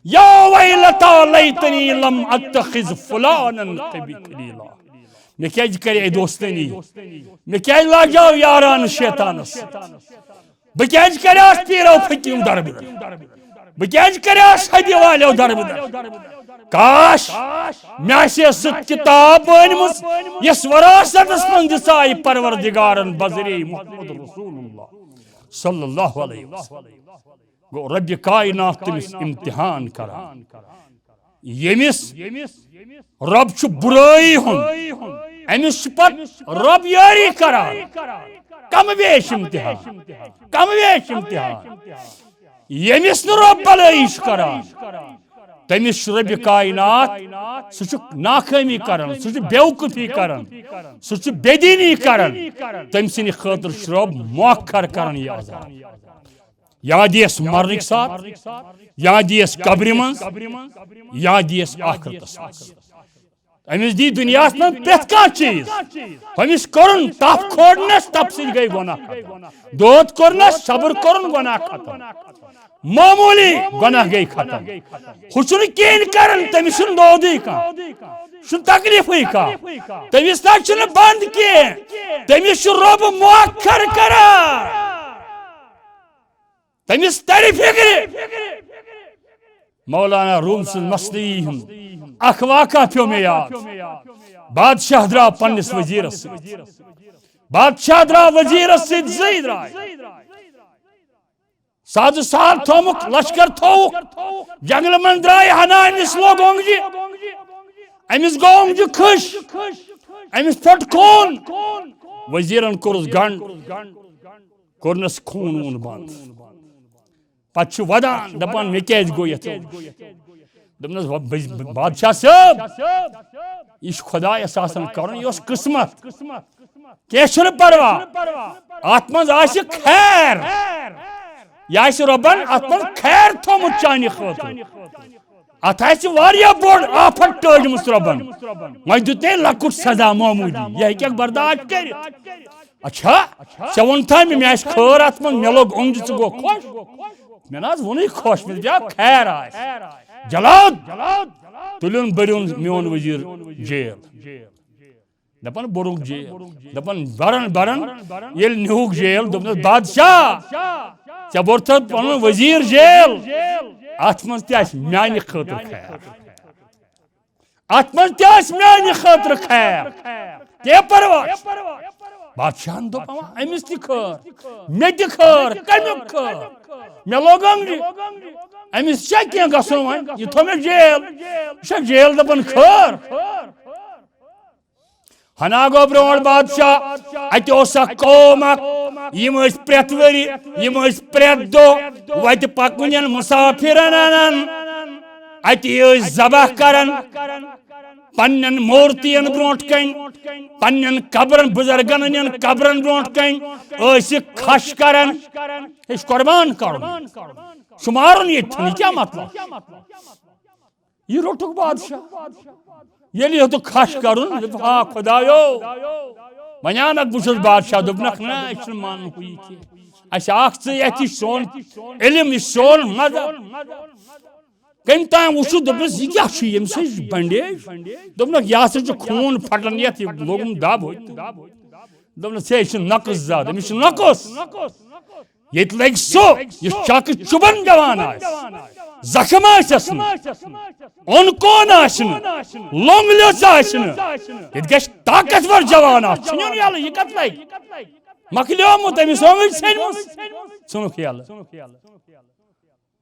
یا ویلتا لیتنی لم اتخذ فلانا خلیلا۔ مےٚ کیٛازِ کرے دوستٲنی؟ مےٚ کیٛازِ لاجاو یاران شیطانس سۭتۍ؟ بہٕ کیٛازِ کریاس پیٖرو فقیٖرو دربٕدر؟ بہٕ کیٛازِ کریاس حدی والیو دربٕدر؟ کاش مےٚ آسہِ ہے سُہ کتاب مٲنمٕژ، یۄس وراثتس منٛز دِژایہِ پروردگارن بذریعہ محمد رسول اللہ صلی اللہ علیہ وسلم۔ گوٚو رۄبِ کائنات تٔمِس امتحان کران۔ ییٚمِس رۄب چھُ بُرٲیی ہُنٛد، أمِس چھُ پتہٕ رۄب یٲری کران۔ کم ویش امتحان، کم ویش امتحان۔ ییٚمِس نہٕ رۄب بلٲیی چھُ کران، تٔمِس چھُ رۄبِ کائنات، سُہ چھُ ناکٲمی کران، سُہ چھُ بیوقوفی کران، سُہ چھُ بے دیٖنی کران۔ تٔمۍ سٕنٛدِ خٲطرٕ چھُ رۄب مۄخر کران یہِ عذاب۔ یا دِیَس مرنٕکۍ ساتھ، یا دِیَس قبرِ منٛز، یا دِیَس آخرتس منٛز۔ أمِس دی دُنیاہَس منٛز پرٛٮ۪تھ کانٛہہ چیٖز۔ أمِس کوٚرُن تپھ کھوڑنَس، تپھ سۭتۍ گٔے گۄناہ ختم۔ دود کوٚرنَس، صبر کوٚرُن، گۄناہ ختم۔ معموٗلی گۄناہ گٔے ختم۔ ہُہ چھُنہٕ کِہیٖنۍ کران، تٔمِس چھُنہٕ دودٕے کانٛہہ، چھُنہٕ تکلیفٕے کانٛہہ۔ تٔمِس نہ چھُنہٕ بنٛد کینٛہہ، تٔمِس چھُ رۄب مۄخر کران۔ تٔمِس ترِ فِکرِ۔ مولانا روم سٕنٛز مثنوی ہُنٛد اکھ واقعہ پیوٚو مےٚ یاد۔ بادشاہ درٛاو پننِس وزیرس سۭتۍ۔ بادشاہ درٛاو وزیرس سۭتۍ، زٕے درٛاے۔ سازٕ ساز تھووُکھ، لشکر تھووُکھ، جنگلہٕ منٛز درٛاے ہنا، أمِس لوٚگ اوٚنٛگجہِ۔ أمِس گوٚو اوٚنٛگجہِ کھٔج۔ أمِس پھوٚٹ خوٗن۔ وزیرن کوٚرُس گنٛڈ، کوٚرنس خوٗن ووٗن بنٛد۔ پتہٕ چھُ ودان، دپان، "مےٚ کیازِ گوٚو یتھ اوٚنٛگجہِ؟" دوٚپنس، "وۄنۍ بہٕ، بہٕ، بادشاہ صٲب، یہِ چھُ خۄدایس آسان کرُن، یہِ اوس قسمت۔ کینٛہہ چھُنہٕ پرواے، اتھ منٛز آسہِ خیر، یہِ آسہِ رۄبن اتھ منٛز خیر تھوٚمُت چانہِ خٲطرٕ۔ اتھ آسہِ واریاہ بوٚڑ آفت ٹٲجمٕژ رۄبن، وۄنۍ دیُت تٔمۍ لۄکُٹ سزا معموٗلی، یہِ ہیٚکہِ برداشت کٔرِتھ۔" اچھا، ژےٚ ووٚن تھا مےٚ، مےٚ آسہِ خٲر اتھ منٛز، مےٚ لوٚگ اوٚنٛگجہِ، ژٕ گوٚو خۄش؟ مےٚ نہ حظ ووٚنُے خۄش، مےٚ دوٚپ، "یا خیر آسہِ۔" جلاد تُلِن، بٔرِن میون وزیر جیل۔ دپان، "بوٚرُکھ جیل۔" دپان، برن برن ییٚلہِ نیوٗکھ جیل، دوٚپنس، "بادشاہ، ژےٚ بوٚرتھ پنُن وزیر جیل، اتھ منٛز تہِ آسہِ میانہِ خٲطرٕ خیر۔" اتھ منٛز تہِ آسہِ میانہِ خٲطرٕ خیر۔ کینٛہہ پرواے چھُنہٕ۔ بادشاہن دوٚپ، "اما أمِس تہِ خٲر، مےٚ تہِ خٲر، کمیُک خٲر؟ مےٚ لوٚگ اوٚنٛگجہِ۔ أمِس چھا کینٛہہ گژھُن وۄنۍ؟ یہِ تھوٚو مےٚ جیل۔ یہِ چھا جیل دپان خٲر؟" ہنا گوٚو برونٛٹھ بادشاہ۔ اتہِ اوس اکھ قوم اکھ، یِم ٲسۍ پرٛٮ۪تھ ؤری، یِم ٲسۍ پرٛٮ۪تھ دۄہ وتہِ پکوٕنٮ۪ن مسافرن انان۔ اتی ٲسۍ ذبح کران، پننٮ۪ن مورتین برونٛٹھ کنۍ، پننٮ۪ن قبرن، بزرگن ہٕنٛدٮ۪ن قبرن برونٛٹھ کنۍ ٲسۍ یہِ کھش کران۔ یہِ چھُ قربان کرُن۔ شمارُن ییٚتہِ چھُنہٕ، یہِ کیٛاہ مطلب؟ یہِ روٚٹُکھ بادشاہ۔ ییٚلہِ یہِ ہیوٚتُکھ کھش کرُن، دوٚپُکھ، "آ خۄدایو، وۄنۍ اَنکھ بہٕ چھُس بادشاہ۔" دوٚپنکھ، "نہ، أسۍ چھِنہٕ مانان ہُہ یہِ کینٛہہ۔ اَسہِ اکھ ژٕ یَتھ، یہِ چھُ سون علم، یہِ چھُ سون مذہب۔" کٔمۍ تام وُچھُکھ، دوٚپنَس، "یہِ کیٛاہ چھُ؟ ییٚمِس چھِ بنڈیج؟" دوٚپنَکھ، "یہِ ہسا چھُ خوٗن پھٹان یَتھ، یہِ لوٚگُم دَب ہوٚتہِ۔" دوٚپنَس، "ہے، یہِ چھُ نقٕص زیادٕ، أمِس چھُ نقٕص۔" ییٚتہِ لگہِ سُہ، یُس چکہٕ چُبن جوان آسہِ، زخم آسٮ۪س نہٕ، اوٚن کون آسہِ نہٕ، لوٚنگ لیٚژ آسہِ نہٕ، ییٚتہِ گژھِ طاقتور جوان آسُن۔ ژھٕنِن یَلہٕ، یہِ کتھ لگہِ؟ مۄکلیومُت، أمِس اوٚنگٕج ژھیٚنمٕژ، ژھٕنُکھ یَلہٕ۔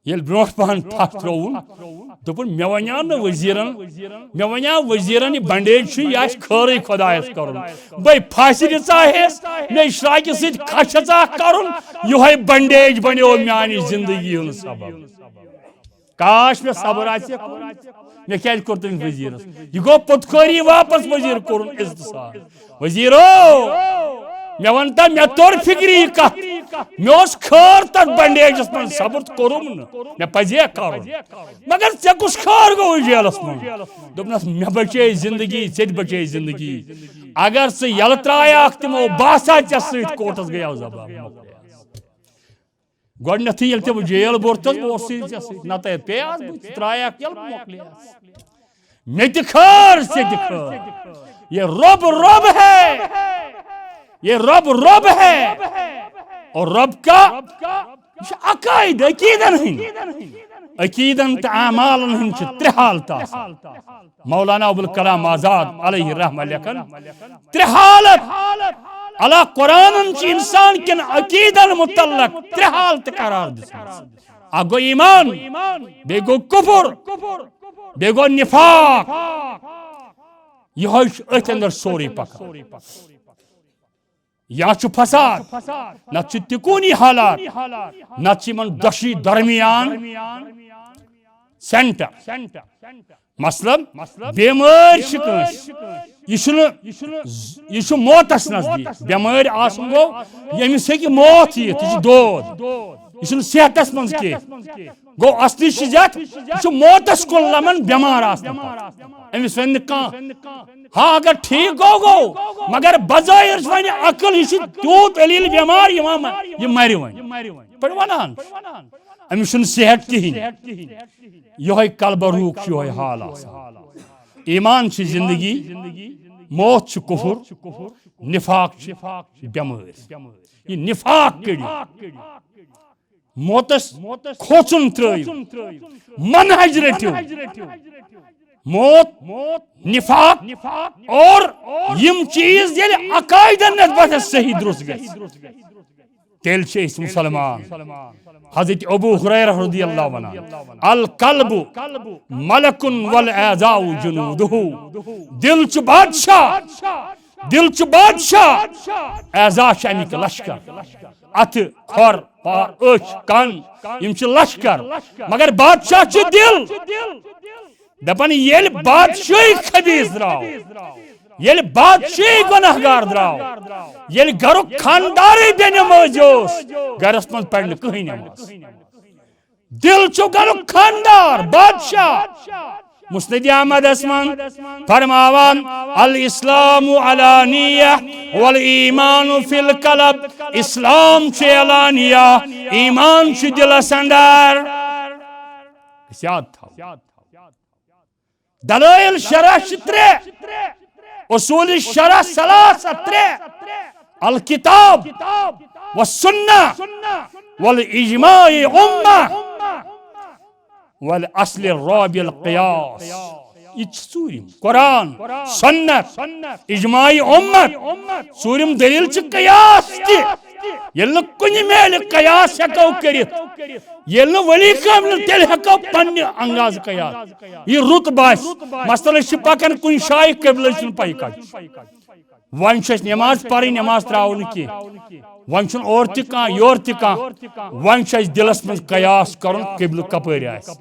ییٚلہِ برونٛٹھ پہن پھکھ ترٛووُن، دوٚپُن، "مےٚ وَنیٛاو نہٕ وزیرن، مےٚ وَنیٛاو وزیرن، یہِ بنڈیج چھُ، یہِ آسہِ خٲرٕے خۄدایس کرُن۔ بے پھاسہِ دِژاہیس، مےٚ اشراقہِ سۭتۍ کھش ہیژاہ کرُن، یِہوٚے بنڈیج بنیو میانہِ زندگی ہُنٛد سبب۔ کاش مےٚ صبر آسہِ ہا کوٚرمُت، مےٚ کیازِ کوٚر تٔمِس وزیرس؟" یہِ گوٚو پوٚتخٲری واپس وزیر کوٚرُن عزتہٕ سان۔ "وزیرو، مےٚ وَن تہ، مےٚ توٚر فِکرِ یہِ کَتھ۔ مےٚ اوس خٲر تَتھ بنڈیجَس منٛز، صبر تہٕ کوٚرُم نہٕ۔ مےٚ پَزِ ہے کَرُن۔ مگر ژےٚ کُس خٲر گوٚوُے جیلَس منٛز؟" دوٚپنَس، "مےٚ بچے زندگی، ژےٚ تہِ بچے زندگی۔ اگر ژٕ یَلہٕ ترٛایَکھ تِمو، بہٕ آسہٕ ہا ژےٚ سۭتۍ کورٹَس گٔیو زبان۔" گۄڈٕنیتھٕے ییٚلہِ تٔمۍ جیل بوٚرتھس، بہٕ اوسُے ژےٚ سۭتۍ، نتہٕ پیٚیہِ آز بہٕ تہِ ترٛایَکھ ییٚلہٕ مۄکلے آز۔ مےٚ تہِ خٲر، ژےٚ تہِ خٲر۔ یہ رب رب ہے، یہ رب رب ہے۔ اور رب کا، یہ چھُ عقائد، عقیدن ہٕنٛدۍ۔ عقیدن تہٕ اعمالن ہٕنٛدۍ چھِ ترٛےٚ حالتہٕ آسان۔ مولانا ابوالکلام آزاد علیہ رحمہ لیکھان، ترٛےٚ حالت۔ اللہ قرآنن چھِ انسان کٮ۪ن عقیدن متعلق ترٛےٚ حالتہٕ قرار دِژمٕژ۔ اکھ گوٚو ایمان، بیٚیہِ گوٚو کفر، بیٚیہِ گوٚو نفاق۔ یِہوٚے چھُ أتھۍ اندر سورُے پکان۔ یا چھُ فساد، نتہٕ چھِ تکونی حالات، نتہٕ چھِ یِمن دۄشوٕے درمیان سینٹر۔ مثلاً، بیمٲرۍ چھِ کٲنٛسہِ، یہِ چھُنہٕ، یہِ چھُ موتس نزدیٖک۔ بیمٲرۍ آسُن گوٚو، ییٚمِس ہیٚکہِ موت یِتھ، یہِ چھُ دود، یہِ چھُنہٕ صحتس منٛز کینٛہہ۔ گوٚو، اصلی چھُ یتھ، یہِ چھُ موتس کُن لمان بیمار آسنہٕ پتہٕ۔ أمِس ونہِ نہٕ کانٛہہ۔ ہاں، اگر ٹھیٖک گوٚو، گوٚو، مگر بظٲہِر چھُ وۄنۍ عقل، یہِ چھُ تیوٗت علیل بیمار، یہِ ما، یہِ مرِ وۄنۍ۔ پٲٹھۍ ونان چھُ۔ أمِس چھُنہٕ صحت کِہیٖنۍ۔ یِہوٚے قلبہ روٗک چھُ یِہوٚے حال آسان۔ ایمان چھِ زندگی، موت چھُ کفر، نفاق چھِ بیمٲرۍ۔ یہِ نفاق کٔڑِو۔ موتس کھوژُن ترٲیِو، منہج رٔٹِو۔ موت، نفاق اور یِم چیٖز ییٚلہِ عقائدن نسبت صحیح درست گژھِ، تیٚلہِ چھِ أسۍ مسلمان۔ حضرت ابو ہریرہ رضی اللہ عنہ، القلب ملک والاعضاء جنودہ۔ دل چھُ بادشاہ، دل چھُ بادشاہ، اعضاء چھِ اَمِکۍ لشکر۔ اَتھٕ، کھۄر، پا-، أچھ، کن، یِم چھِ لشکر، مگر بادشاہ چھُ دل۔ دپان، ییٚلہِ بادشاہٕے خبیث درٛاو، ییٚلہِ بادشاہٕے گۄناہ گار درٛاو، ییٚلہِ گرُک خاندارٕے بے نمٲزی اوس، گرس منٛز پرِ نہٕ کٕہٕنۍ نماز۔ دل چھُ گرُک خاندار، بادشاہ۔ مسند احمدس منٛز فرماوان، الاسلام علانیہ والایمان فی القلب۔ اسلام چھُ اعلانیہ، ایمان چھُ دلس اندر۔ أسۍ یاد تھاوو۔ دلائل شرح چھِ ترٛےٚ، اصول شرح ثلاثہ ترٛےٚ، الکتاب والسنہ والاجماع امہ والاصل الرابع القیاس۔ یہِ چھِ ژوٗرِم۔ قرآن، سنت، اجماع امت۔ ژوٗرِم دلیل چھِ قیاس تہِ۔ ییٚلہِ نہٕ کُنہِ میلہِ قیاس ہٮ۪کو کٔرِتھ، ییٚلہِ نہٕ ولی کامہِ، تیٚلہِ ہٮ۪کو پننہِ انداز قیاس۔ یہِ رُت باسہِ۔ مثلاً، أسۍ چھِ پکان کُنہِ جایہِ، قبلہٕ چھُنہٕ پَیی کَتہِ چھُ۔ وۄنۍ چھُ اَسہِ نٮ۪ماز پَرٕنۍ، نٮ۪ماز ترٛاوو نہٕ کینٛہہ۔ وۄنۍ چھُنہٕ اورٕ تہِ کانٛہہ، یورٕ تہِ کانٛہہ۔ وۄنۍ چھُ اَسہِ دِلَس منٛز قیاس کَرُن، قبلہٕ کَپٲرۍ آسہِ۔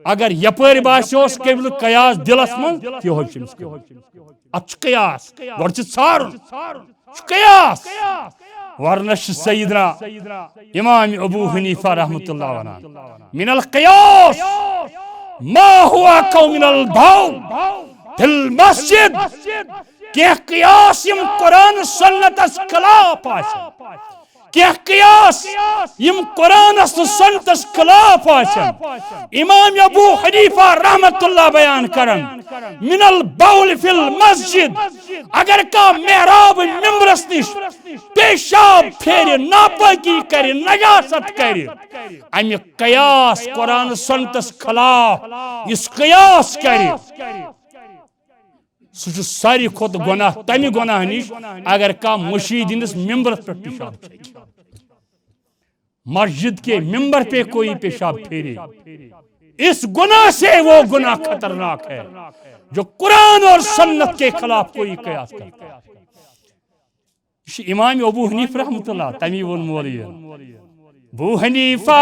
اگر یَپٲرۍ باسیوس قبلہٕ قیاس دِلَس منٛز، یِہوٚے چھُ أمِس قبلہٕ۔ اَتھ چھُ قیاس، گۄڈٕ چھُ ژھارُن۔ چھُ قیاس۔ ورنہ چھُ سیدنا امام ابو حنیفہ رحمۃ اللہ ونان، من القیاس ما هو كمن البول في المسجد۔ کینٛہہ قیاس یِم قرآن سنتس خلاف آسن، کینٛہہ قیاس یِم قرآنس تہٕ سنتس خلاف آسن۔ امام ابو حنیفہ رحمۃ اللہ بیان کران، من البول فی المسجد، اگر کانٛہہ محراب ممبرس نِش پیشاب پھیرِ، ناپٲکی کرِ، نجاست کرِ، امہِ قیاس قرآن سنتس خلاف یُس قیاس کرِ، سُہ چھُ ساروی کھۄتہٕ گۄناہ تمہِ گۄناہ نِش اگر کانٛہہ مشیٖد ہٕنٛدِس ممبرس پٮ۪ٹھ پیشاب چھکہِ۔ مسجد کے ممبر پہ کوئی پیشاب پھیرے، اس گناہ سے وہ گناہ خطرناک ہے جو قرآن اور سنت کے خلاف کوئی قیاس کرتا ہے۔ یہِ چھُ امام ابو حنیفہ رحمۃ اللہ، تمی ووٚن مولوی۔ ابو حنیفہ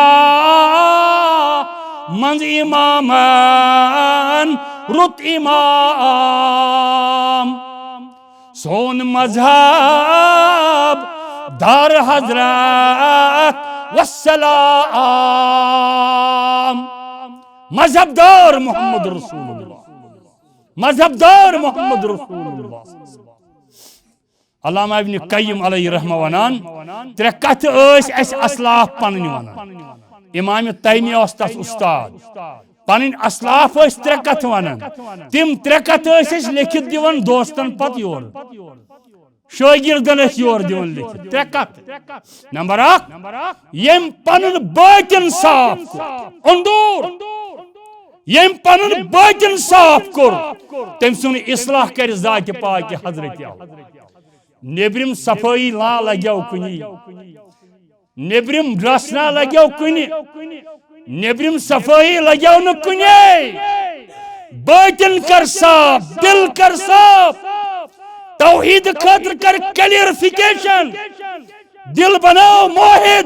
منٛز امامن رُت امام، سون مذہب دار حضرت والسلام۔ مذہب دار محمد رسول اللہ، مذہب دار محمد رسول اللہ۔ علامہ ابن قیم علیہ رحمہ ونان، ترٛےٚ کتھٕ ٲسۍ اسہِ اسلاف پنٕنۍ ونان۔ امام تیمیہ اوس تس استاد۔ پنٕنۍ اسلاف ٲسۍ ترٛےٚ کتھٕ ونان۔ تِم ترٛےٚ کتھٕ ٲسۍ اسہِ لیکھِتھ دِوان دوستن پتہٕ یورٕ۔ شٲگِردن ٲسۍ یورٕ دِوان لیکھِتھ۔ ترٛےٚ کتھٕ۔ نمبر اکھ، ییٚمۍ پنُن بٲطن صاف کوٚر، اندوٗر۔ ییٚمۍ پنُن بٲطن صاف کوٚر، تٔمۍ سُنٛد اصلاح کرِ ذاتِ پاکہِ حضرت اعلیٰ۔ نیبرِم صفٲیی نا لگیو کُنی، نیبرِم ڈریس نا لگیو کُنہِ، نیبرِم صفٲیی لگیو نہٕ کُنے۔ بٲطن کر صاف، دل کر صاف۔ توحید خٲطرٕ کر کلیئرفکیشن۔ دل بناو موحد۔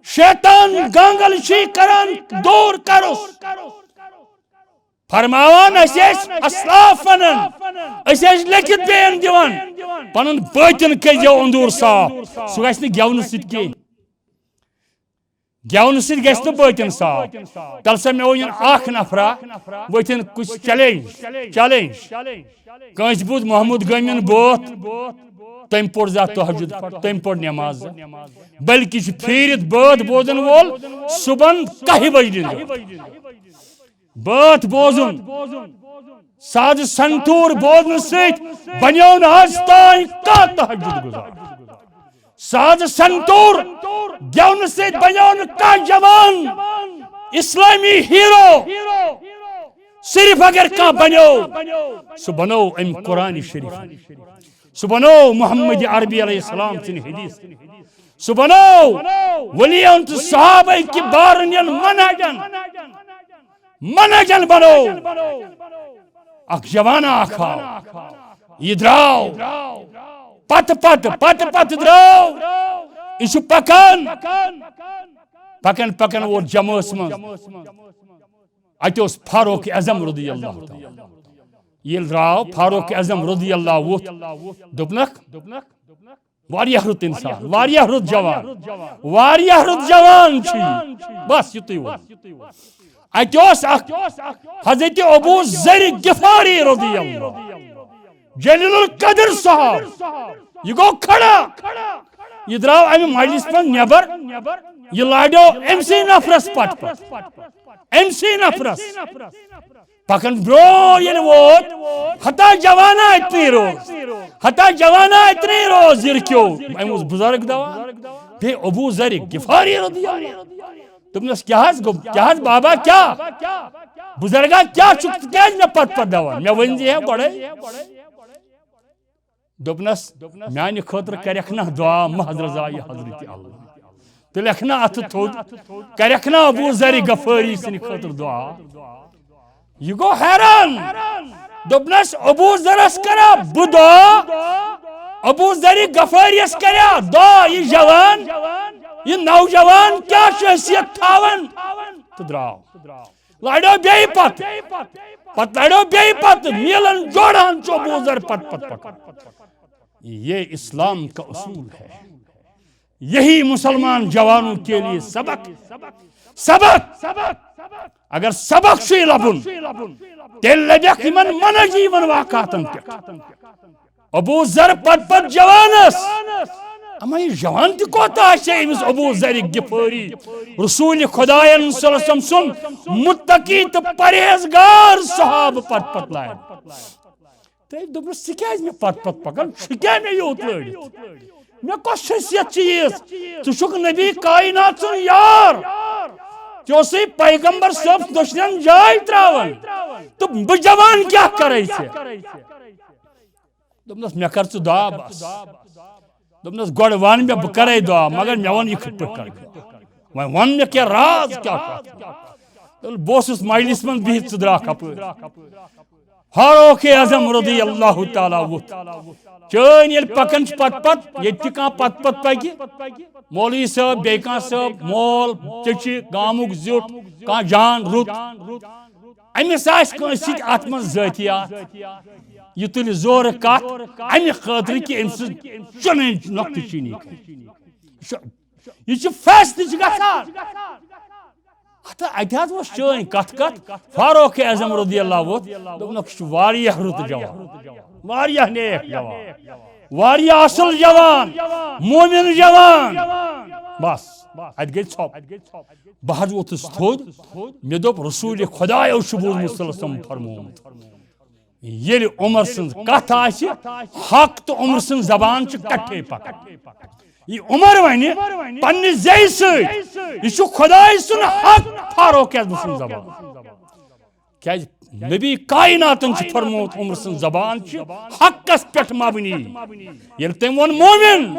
شیطان گانگل چھی کران، دور کرُس۔ فرماوان، أسۍ ٲسۍ اسلاف ونان، أسۍ ٲسۍ لیکھِتھ بیٚین دِوان، پنُن بٲطن کٔرۍزیو اندوٗر صاف۔ سُہ گژھِ نہٕ گٮ۪ونہٕ سۭتۍ کینٛہہ۔ گٮ۪ونہٕ سۭتۍ گژھِ نہٕ بٲطن صاف۔ تَلہٕ سا مےٚ ووٚن اکھ نفرا، ؤتھِن کُس چیلنج، چیلنج۔ کٲنٛسہِ بوٗز محمود گٲمِن بٲتھ، تٔمۍ پوٚر زانٛہہ تہجد، تٔمۍ پوٚر نماز۔ بلکہِ چھُ پھیٖرِتھ بٲتھ بوزن وول صُبحن کاہہِ بجہِ نِنٛدٕ۔ بٲتھ بوزُن، ساز سنتور بوزنہٕ سۭتۍ بنیو نہٕ آز تام کانٛہہ تہجد گزار۔ ساز سنتور گٮ۪ونہٕ سۭتۍ بنیو نہٕ کانٛہہ جوان اسلامی ہیرو۔ صرف اگر کانٛہہ بنیو، سُہ بنوو أمۍ قرآن شریف، سُہ بنوو محمد عربی علیہ السلام سٕنٛدِ حدیث، سُہ بنوو ولیون تہٕ صحابہ کہِ بارن ہُنٛد منہجن، منہجن بنوو۔ اکھ جوانا اکھ آو، یہِ درٛاو پتہٕ پتہٕ، پتہٕ پتہٕ درٛاو۔ یہِ چھُ پکان، پکان پکان ووت جمٲژ منٛز۔ اتہِ اوس فاروق اعظم رضی اللہ تعالیٰ۔ ییٚلہِ درٛاو فاروق اعظم رضی اللہ ووٚتھ، دوٚپنکھ، واریاہ رُت انسان، واریاہ رُت جوان، واریاہ رُت جوان چھُ یہِ۔ بس یُتُے ووٚن۔ اتہِ اوس اکھ حضرت ابو ذر غفاری رضی اللہ، جلیل القدر صاحب۔ یہِ گوٚو کھڑا، یہِ درٛاو امہِ مجلس منٛز نٮ۪بر، یہِ لاریو أمۍ سٕے نفرس پتہٕ پتہٕ، أمۍ سٕے نفرس۔ پکان برٛونٛہہ ییٚلہِ ووت، ہتا جوانا اتنی روز، ہتا جوانا اتنی روز، یہِ رُکیو۔ أمۍ اوس بُزرگ دوا۔ بیٚیہِ ابو ذر غفاری رضی اللہ۔ دوٚپنس، کیٛاہ حظ گوٚو؟ کیٛاہ حظ بابا، کیٛاہ؟ بُزرگا، کیٛاہ چھُکھ ژٕ کیٛازِ مےٚ پتہٕ پتہٕ دوان؟ مےٚ ؤنۍ زِ ہے گۄڈے۔ دوٚپنس، میانہِ خٲطرٕ کرکھ نا دعا محض رضایہِ حضرت اللہ؟ تہٕ لیکھ نا اتھٕ تھوٚد، کرکھ نا ابو ذر غفاری سٕنٛدِ خٲطرٕ دعا؟ یہِ گوٚو حیران۔ دوٚپنس، ابو ذرس کرا بہٕ دعا؟ ابو ذر غفاریس کریا دعا؟ یہِ جوان، یہِ نوجوان کیٛاہ چھُ حیثیت تھاوان؟ تہٕ درٛاو۔ لڑیو بیٚیہِ پتہٕ، پتہٕ لڑیو بیٚیہِ پتہٕ، میلن جوڑان چھُ ابو ذر پتہٕ پتہٕ پکان۔ یہ اسلام کا اصول ہے، یہی مسلمان جوانوں کے لیے سبق، سبق۔ اگر سبق چھُے لبُن، تیٚلہِ لبٮ۪کھ یِمن منہجی یِمن واقعاتن پٮ۪ٹھ۔ ابو ذر پت پت جوانس، اما یہِ جوان تہِ کوتاہ آسہِ أمِس ابو ذر غفاری، رسول خداین صلی اللہ علیہ وسلم سُنٛد متقی تہٕ پرہیزگار صحابہٕ پت پت لایان۔ تٔمۍ دوٚپنس، ژٕ کیٛازِ مےٚ پتہٕ پتہٕ پکان؟ ژٕ کیٛاہ مےٚ یوٗت لٲڑِتھ؟ مےٚ کۄس حیثیت چھِ یِژھ؟ ژٕ چھُکھ نبی کائنات سُنٛد یار۔ ژےٚ اوسُے پیغمبر صٲب دٔچھنٮ۪ن جاے ترٛاوان۔ تہٕ بہٕ جوان کیٛاہ کرے ژےٚ؟ دوٚپنس، مےٚ کر ژٕ دعا بس۔ دوٚپنس، گۄڈٕ ون مےٚ، بہٕ کرے دعا، مگر مےٚ ون یہِ کِتھ پٲٹھۍ کرٕ دعا۔ وۄنۍ ون مےٚ کینٛہہ راز کیٛاہ چھُ اتھ۔ تیٚلہِ بہٕ اوسُس مجلس منٛز بِہِتھ، ژٕ درٛاکھ اپٲرۍ۔ فاروق اعظم رضی اللہ تعالیٰ ووٚتھ۔ چٲنۍ ییٚلہِ پکان چھِ پتہٕ پتہٕ، ییٚتہِ تہِ کانٛہہ پتہٕ پتہٕ پکہِ، مولوی صٲب، بیٚیہِ کانٛہہ صٲب، مول، چچہِ، گامُک زیُٹھ، کانٛہہ جان رُت، أمِس آسہِ کٲنٛسہِ سۭتۍ اتھ منٛز ذٲتی اتھ، یہِ تُلہِ زورٕ کتھ، امہِ خٲطرٕ کہِ أمۍ سٕنٛز چُنٕنۍ نۄقطہٕ چینی کرِ۔ یہِ چھُ، یہِ چھُ فیصلہٕ چھُ گژھان۔ اتھ، اتہِ حظ اوس چٲنۍ کتھ کتھ، فاروق اعظم رضی اللہ ووٚتھ، دوٚپنکھ، یہِ چھُ واریاہ رُت جوان، واریاہ نیک جوان، واریاہ اصل جوان، مومن جوان۔ بس، اتہِ گٔے ژھۄپ۔ بہٕ حظ ووٚتھُس تھوٚد، مےٚ دوٚپ، رسول خدایو چھُ بوٗزمُت صلی اللہ علیہ وسلم فرمومُت، ییٚلہِ عمر سٕنٛز کتھ آسہِ، حق تہٕ عمر سٕنٛز زبان چھِ کٹھے پکان۔ یہِ عمر ونہِ پننہِ زیٚیہِ سۭتۍ، یہِ چھُ خدایہِ سُنٛد حق، فاروق اعظم سٕنٛز زبان۔ کیازِ نبی کائناتن چھُ فرمومُت، عمر سٕنٛز زبان چھِ حقس پٮ۪ٹھ مبنی۔ ییٚلہِ تٔمۍ ووٚن مومن،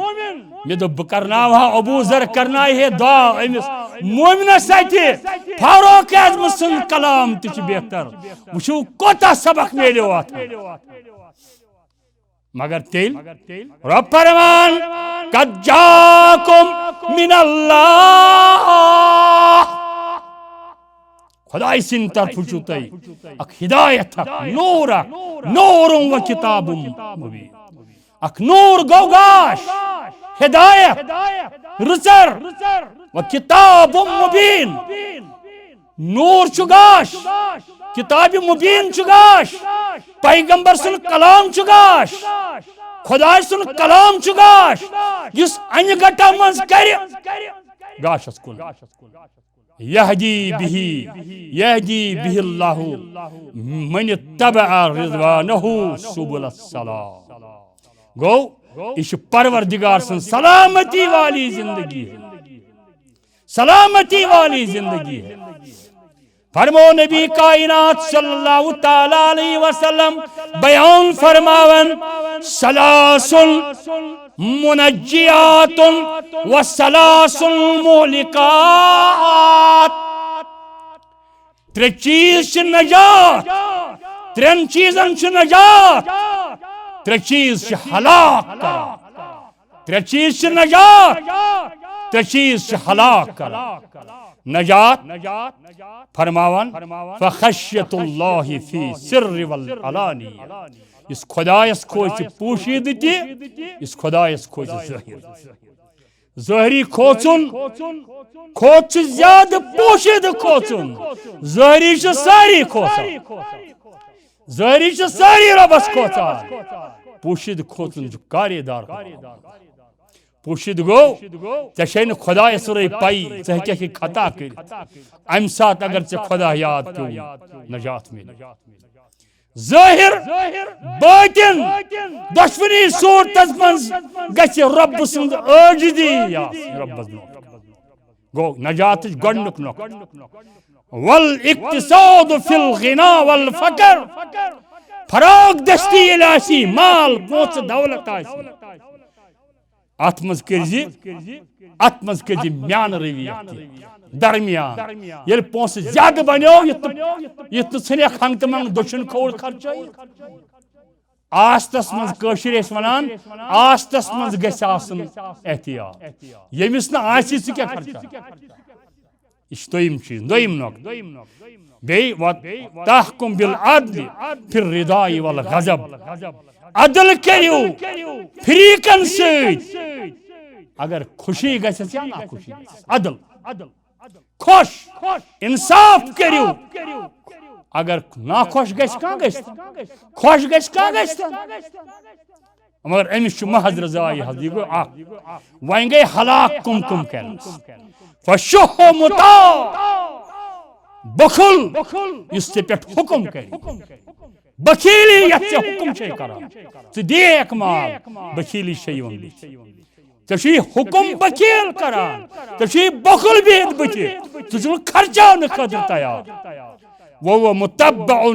مےٚ دوٚپ، بہٕ کرناوہا ابو ذر، کرناوِ ہے دعا أمِس مومنس سۭتۍ۔ فاروق اعظم سُنٛد کلام تہِ چھُ بہتر۔ وٕچھِو، کوتاہ سبق میلیو اتھ۔ مگر تیٚلہِ رۄب فرمان، قد جاءکم من اللہ، خداے سٕنٛدِ طرفہٕ چھُو تۄہہِ اکھ ہدایت، اکھ نور، اکھ نور و کتاب مبین۔ اکھ نور گوٚو گاش، ہدایت، رٕژر، و کتاب مبین۔ نور چھُ گاش، کتاب مبین چھُ گاش، پیغمبر سُنٛد کلام چھُ گاش، خداے سُنٛد کلام چھُ گاش، یُس انہِ گٹا منٛز کرِ گاشس کُن۔ یہدی بہ، یہدی بہ اللہ من اتبع رضوانہ سبل السلام۔ گوٚو، یہِ چھِ پروردگار سٕنٛز سلامتی والی زندگی، سلامتی والی زندگی۔ فرمو نبی کائنات صلی اللہ تعالی علیہ وسلم بیان فرماون، ثلاث منجیات و ثلاث مہلکات۔ ترٛےٚ چیٖز چھِ نجات، ترٛٮ۪ن چیٖزن چھِ نجات، ترٛےٚ چیٖز چھِ ہلاک کران۔ ترٛےٚ چیٖز چھِ نجات، ترٛےٚ چیٖز چھِ ہلاک کران۔ نجات فرماوان، فخشیت اللہ فی سر والعلانیہ۔ یُس خدایس کھوژِ پوشیدٕ تہِ، یُس خدایس کھوژِ ظٲہِر۔ ظٲہری کھوژُن، کھوژ چھُ زیادٕ پوشیدٕ کھوژُن۔ ظٲہری چھِ سٲری کھوژان۔ ظٲہری چھِ سٲری رۄبس کھوژان، پوشیدٕ کھوژُن چھُ کارے دار کٲم۔ پوشیدٕ گوٚو، ژےٚ چھے نہٕ خدایس سورُے پَیی، ژٕ ہیٚککھ یہِ خطا کٔرِتھ۔ امہِ ساتہٕ اگر ژےٚ خدا یاد پیوٚو، نجات میلہِ۔ ظٲہر، بٲطن، دۄشوٕنی صوٗرتس منٛز گژھِ رۄب سٕنٛز عٲجزی آسٕنۍ رۄبس برونٛٹھ۔ گوٚو نجاتٕچ گۄڈٕنیُک نۄقطہٕ۔ والاقتصاد فی الغنا والفقر۔ فراغ دستی ییٚلہِ آسی، مال، پونٛسہٕ، دولت آسی، اتھ منٛز کٔرزِ، اتھ منٛز کٔرزِ میانہٕ روی یتھ تہِ درمیان۔ ییٚلہِ پونٛسہٕ زیادٕ بنیو، یُتھ نہٕ، یُتھ نہٕ ژھٕنکھ ہنٛگتہٕ منٛگہٕ دٔچھُن کھووُر خرچٲیِتھ۔ آستس منٛز، کٲشِر ٲسۍ ونان، آستس منٛز گژھِ آسُن احتیاط۔ ییٚمِس نہٕ آسہِ، سُہ کیٛاہ خرچاو؟ یہِ چھُ دوٚیِم چیٖز، دوٚیِم نۄقطہٕ۔ بیٚیہِ وَتَحْکُم بِالْعَدْلِ فِی الرِّضَا وَالْغَضَبِ۔ عدل کٔرِو فریقن سۭتۍ، اگر خوشی گژھٮ۪س یا ناخوشی گژھٮ۪س۔ عدل۔ خۄش، انصاف کٔرِو۔ اگر ناخۄش گژھِ کانٛہہ گژھِ تن، خۄش گژھِ کانٛہہ گژھِ تن۔ مگر أمِس چھُ محض رضا یہِ حظ، یہِ گوٚو اکھ۔ وۄنۍ گٔے ہلاک کم کم کٔرمٕژ۔ فشح مطاع، بخل، یُس ژےٚ پٮ۪ٹھ حکم کرِ۔ بخیلی یتھ ژےٚ حکم چھے کران، ژٕ دِیکھ مال، بخیلی چھے یِوان بُتھِ۔ ژےٚ چھُے حکم بخیل کران، ژےٚ چھُے بخل بِہِتھ بُتھِ، ژٕ چھُکھ نہٕ خرچاونہٕ خٲطرٕ تیار۔ وَهُوَ مُتَبَّعٌ،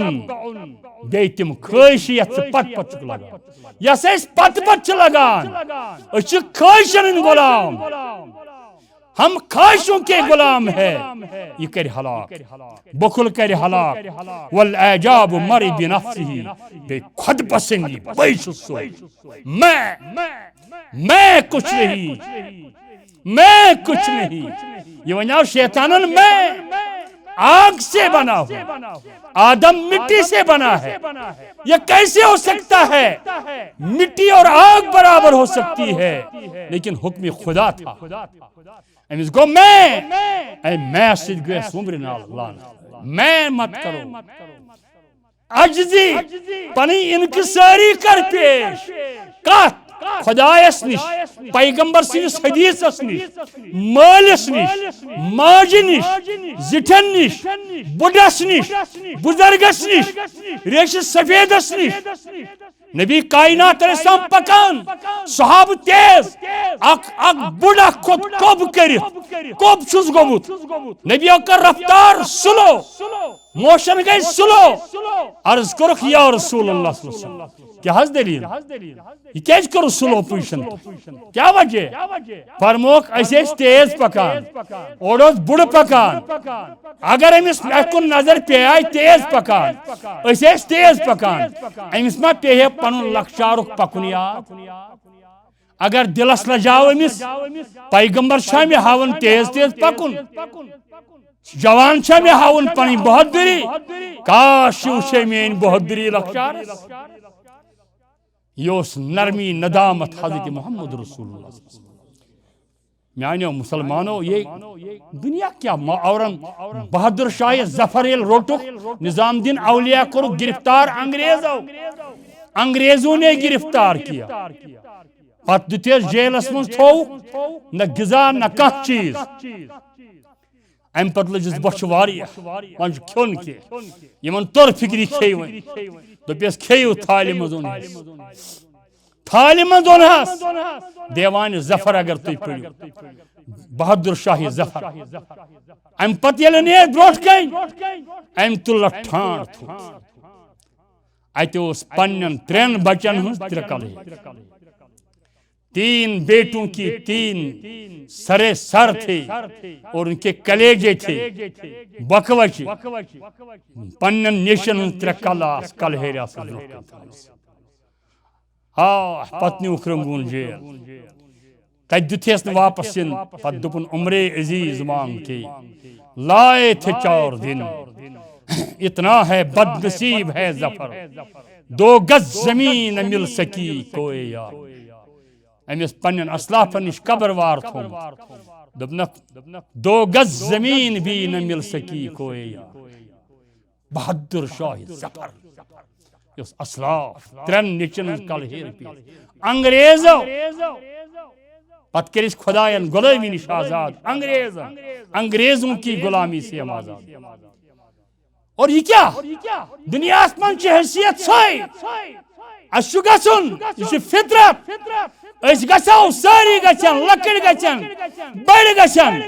بیٚیہِ تِم خٲہِشہٕ یَتھ ژٕ پتہٕ پتہٕ چھُکھ لگان، یَس أسۍ پتہٕ پتہٕ چھِ لگان، أسۍ چھِ خٲہِشن ہٕنٛدۍ غلام۔ ہم خواہشوں کے غلام ہے، یہِ کرِ ہلاک، بخل کرِ ہلاک۔ والاعجاب مرء بنفسہ، بیٚیہِ خود پسندی، بٕے چھُس سُے، میں، میں کچھ نہیں، میں کچھ نہیں۔ یہِ ونیو شیطانن، میں آگ سے بنا ہوں، آدم مٹی سے بنا ہے، یہ کیسے ہو سکتا ہے؟ مٹی اور آگ برابر ہو سکتی ہے، لیکن حکم خدا تھا۔ أمِس گوٚو میں، اے میں سۭتۍ گٔیَس وُمبرِ نال لعنت۔ میں مت کرو۔ عجزی، پنٕنۍ انکساری کر پیش۔ کتھ؟ خدایس نِش، پیغمبر سٕنٛدِس حدیثس نِش، مٲلِس نِش، ماجہِ نِش، زِٹھٮ۪ن نِش، بُڈس نِش، بُزرگس نِش، ریشہِ سفیدس نِش۔ نبی کائنات علیہ السلام پکان، صحابہٕ تیز، اکھ، اکھ بُڈ اکھ کھوٚت کوٚب کٔرِتھ، کوٚب چھُس گوٚمُت۔ نبی کٔر رفتار slow۔ موشن گٔے سلو۔ عرض کوٚرُکھ، یا رسول اللہ صلی اللہ علیہ وسلم، کیٛاہ حظ دٔلیٖل؟ یہِ کیٛازِ کوٚرُکھ سلو پوزیشن؟ کیٛاہ وجہ؟ فرمووُکھ، أسۍ ٲسۍ تیز پکان، اورٕ اوس بُڈٕ پکان۔ اگر أمِس مےٚ کُن نظر پیٚیہِ تیز پکان، أسۍ ٲسۍ تیز پکان، أمِس ما پیٚیہِ پنُن لۄکچارُک پکُن یاد؟ اگر دلس لجاو أمِس، پیغمبر چھا مےٚ ہاوان تیز تیز پکُن؟ جوان چھا مےٚ ہاوان پنٕنۍ بہادری؟ کاش، یہِ وٕچھے میٲنۍ بہادری لۄکچارس۔ یہِ اوس نرمی ندامت حضرت محمد رسول اللہ۔ میانیو مسلمانو، یہ دنیا کیا ما اورن بہادر شاہ ظفر ییٚلہِ روٚٹُکھ، نظام الدین اولیاء کوٚرُکھ گرفتار انگریزو، انگریزوں نے گرفتار کیا۔ پتہٕ دِتِس جیلس منٛز تھووُکھ، نہ غذا نہ کانٛہہ چیٖز۔ امہِ پتہٕ لٔجِس بۄچھِ واریاہ، وۄنۍ چھُ کھیوٚن کینٛہہ۔ یِمن توٚر فِکرِ، کھیٚیہِ وۄنۍ۔ دوٚپیس، کھیٚیِو تھالہِ منٛز اوٚن۔ تھالہِ منٛز اوٚنہس۔ دیوانِ ظفر اگر تُہۍ پٔرِو، بہادر شاہ ظفر۔ امہِ پتہٕ ییٚلہِ نیرِ برونٛٹھ کنہِ، امہِ تُل ٹھانڈ تھوٚد۔ اتہِ اوس پننٮ۪ن ترٛٮ۪ن بچن ہٕنٛز ترٛےٚ کلہٕ۔ تین بیٹوں کی تین سرے سر تھے اور ان کے کلیجے تھے بکوچ۔ پننٮ۪ن نیچوٮ۪ن ہٕنٛز ترٛےٚ کلہٕ آسہٕ، کلہٕ ہیرِ آسہٕ برونٛہہ کَنہِ تھٲومٕژ۔ آ، پتہٕ نیوٗکھ رنگون جیل۔ تتہِ دیُتہس نہٕ واپس یِنہٕ۔ پتہٕ دوٚپُن، عمرِ عزیز مانگ کے لائے تھے چار دن، اتنا ہے بد نصیب ہے ظفر، دو گز زمین نہ مل سکی کوئی یار۔ أمِس پننٮ۪ن اسلافن نِش قبر وار تھوٚومُت۔ دوٚپنکھ، دو گز زمین بھی نہ مل سکی کوئی یار۔ بہادر شاہ ظفر، یُس اسلاف ترٛٮ۪ن نیٚچوٮ۪ن ہٕنٛز کلہٕ ہیرِ پیٚیہِ۔ انگریزو پتہٕ کٔرِس خداین غلٲمی نِش آزاد۔ انگریزن، انگریزوں کی غلامی سے ہم آزاد۔ اور یہِ کیٛاہ؟ دُنیاہس منٛز چھِ حیثیت سۄے۔ اَسہِ چھُ گژھُن، یہِ چھِ فطرت۔ أسۍ گژھو، سٲری گژھن، لۄکٕٹۍ گژھن، بٔڑۍ گژھن۔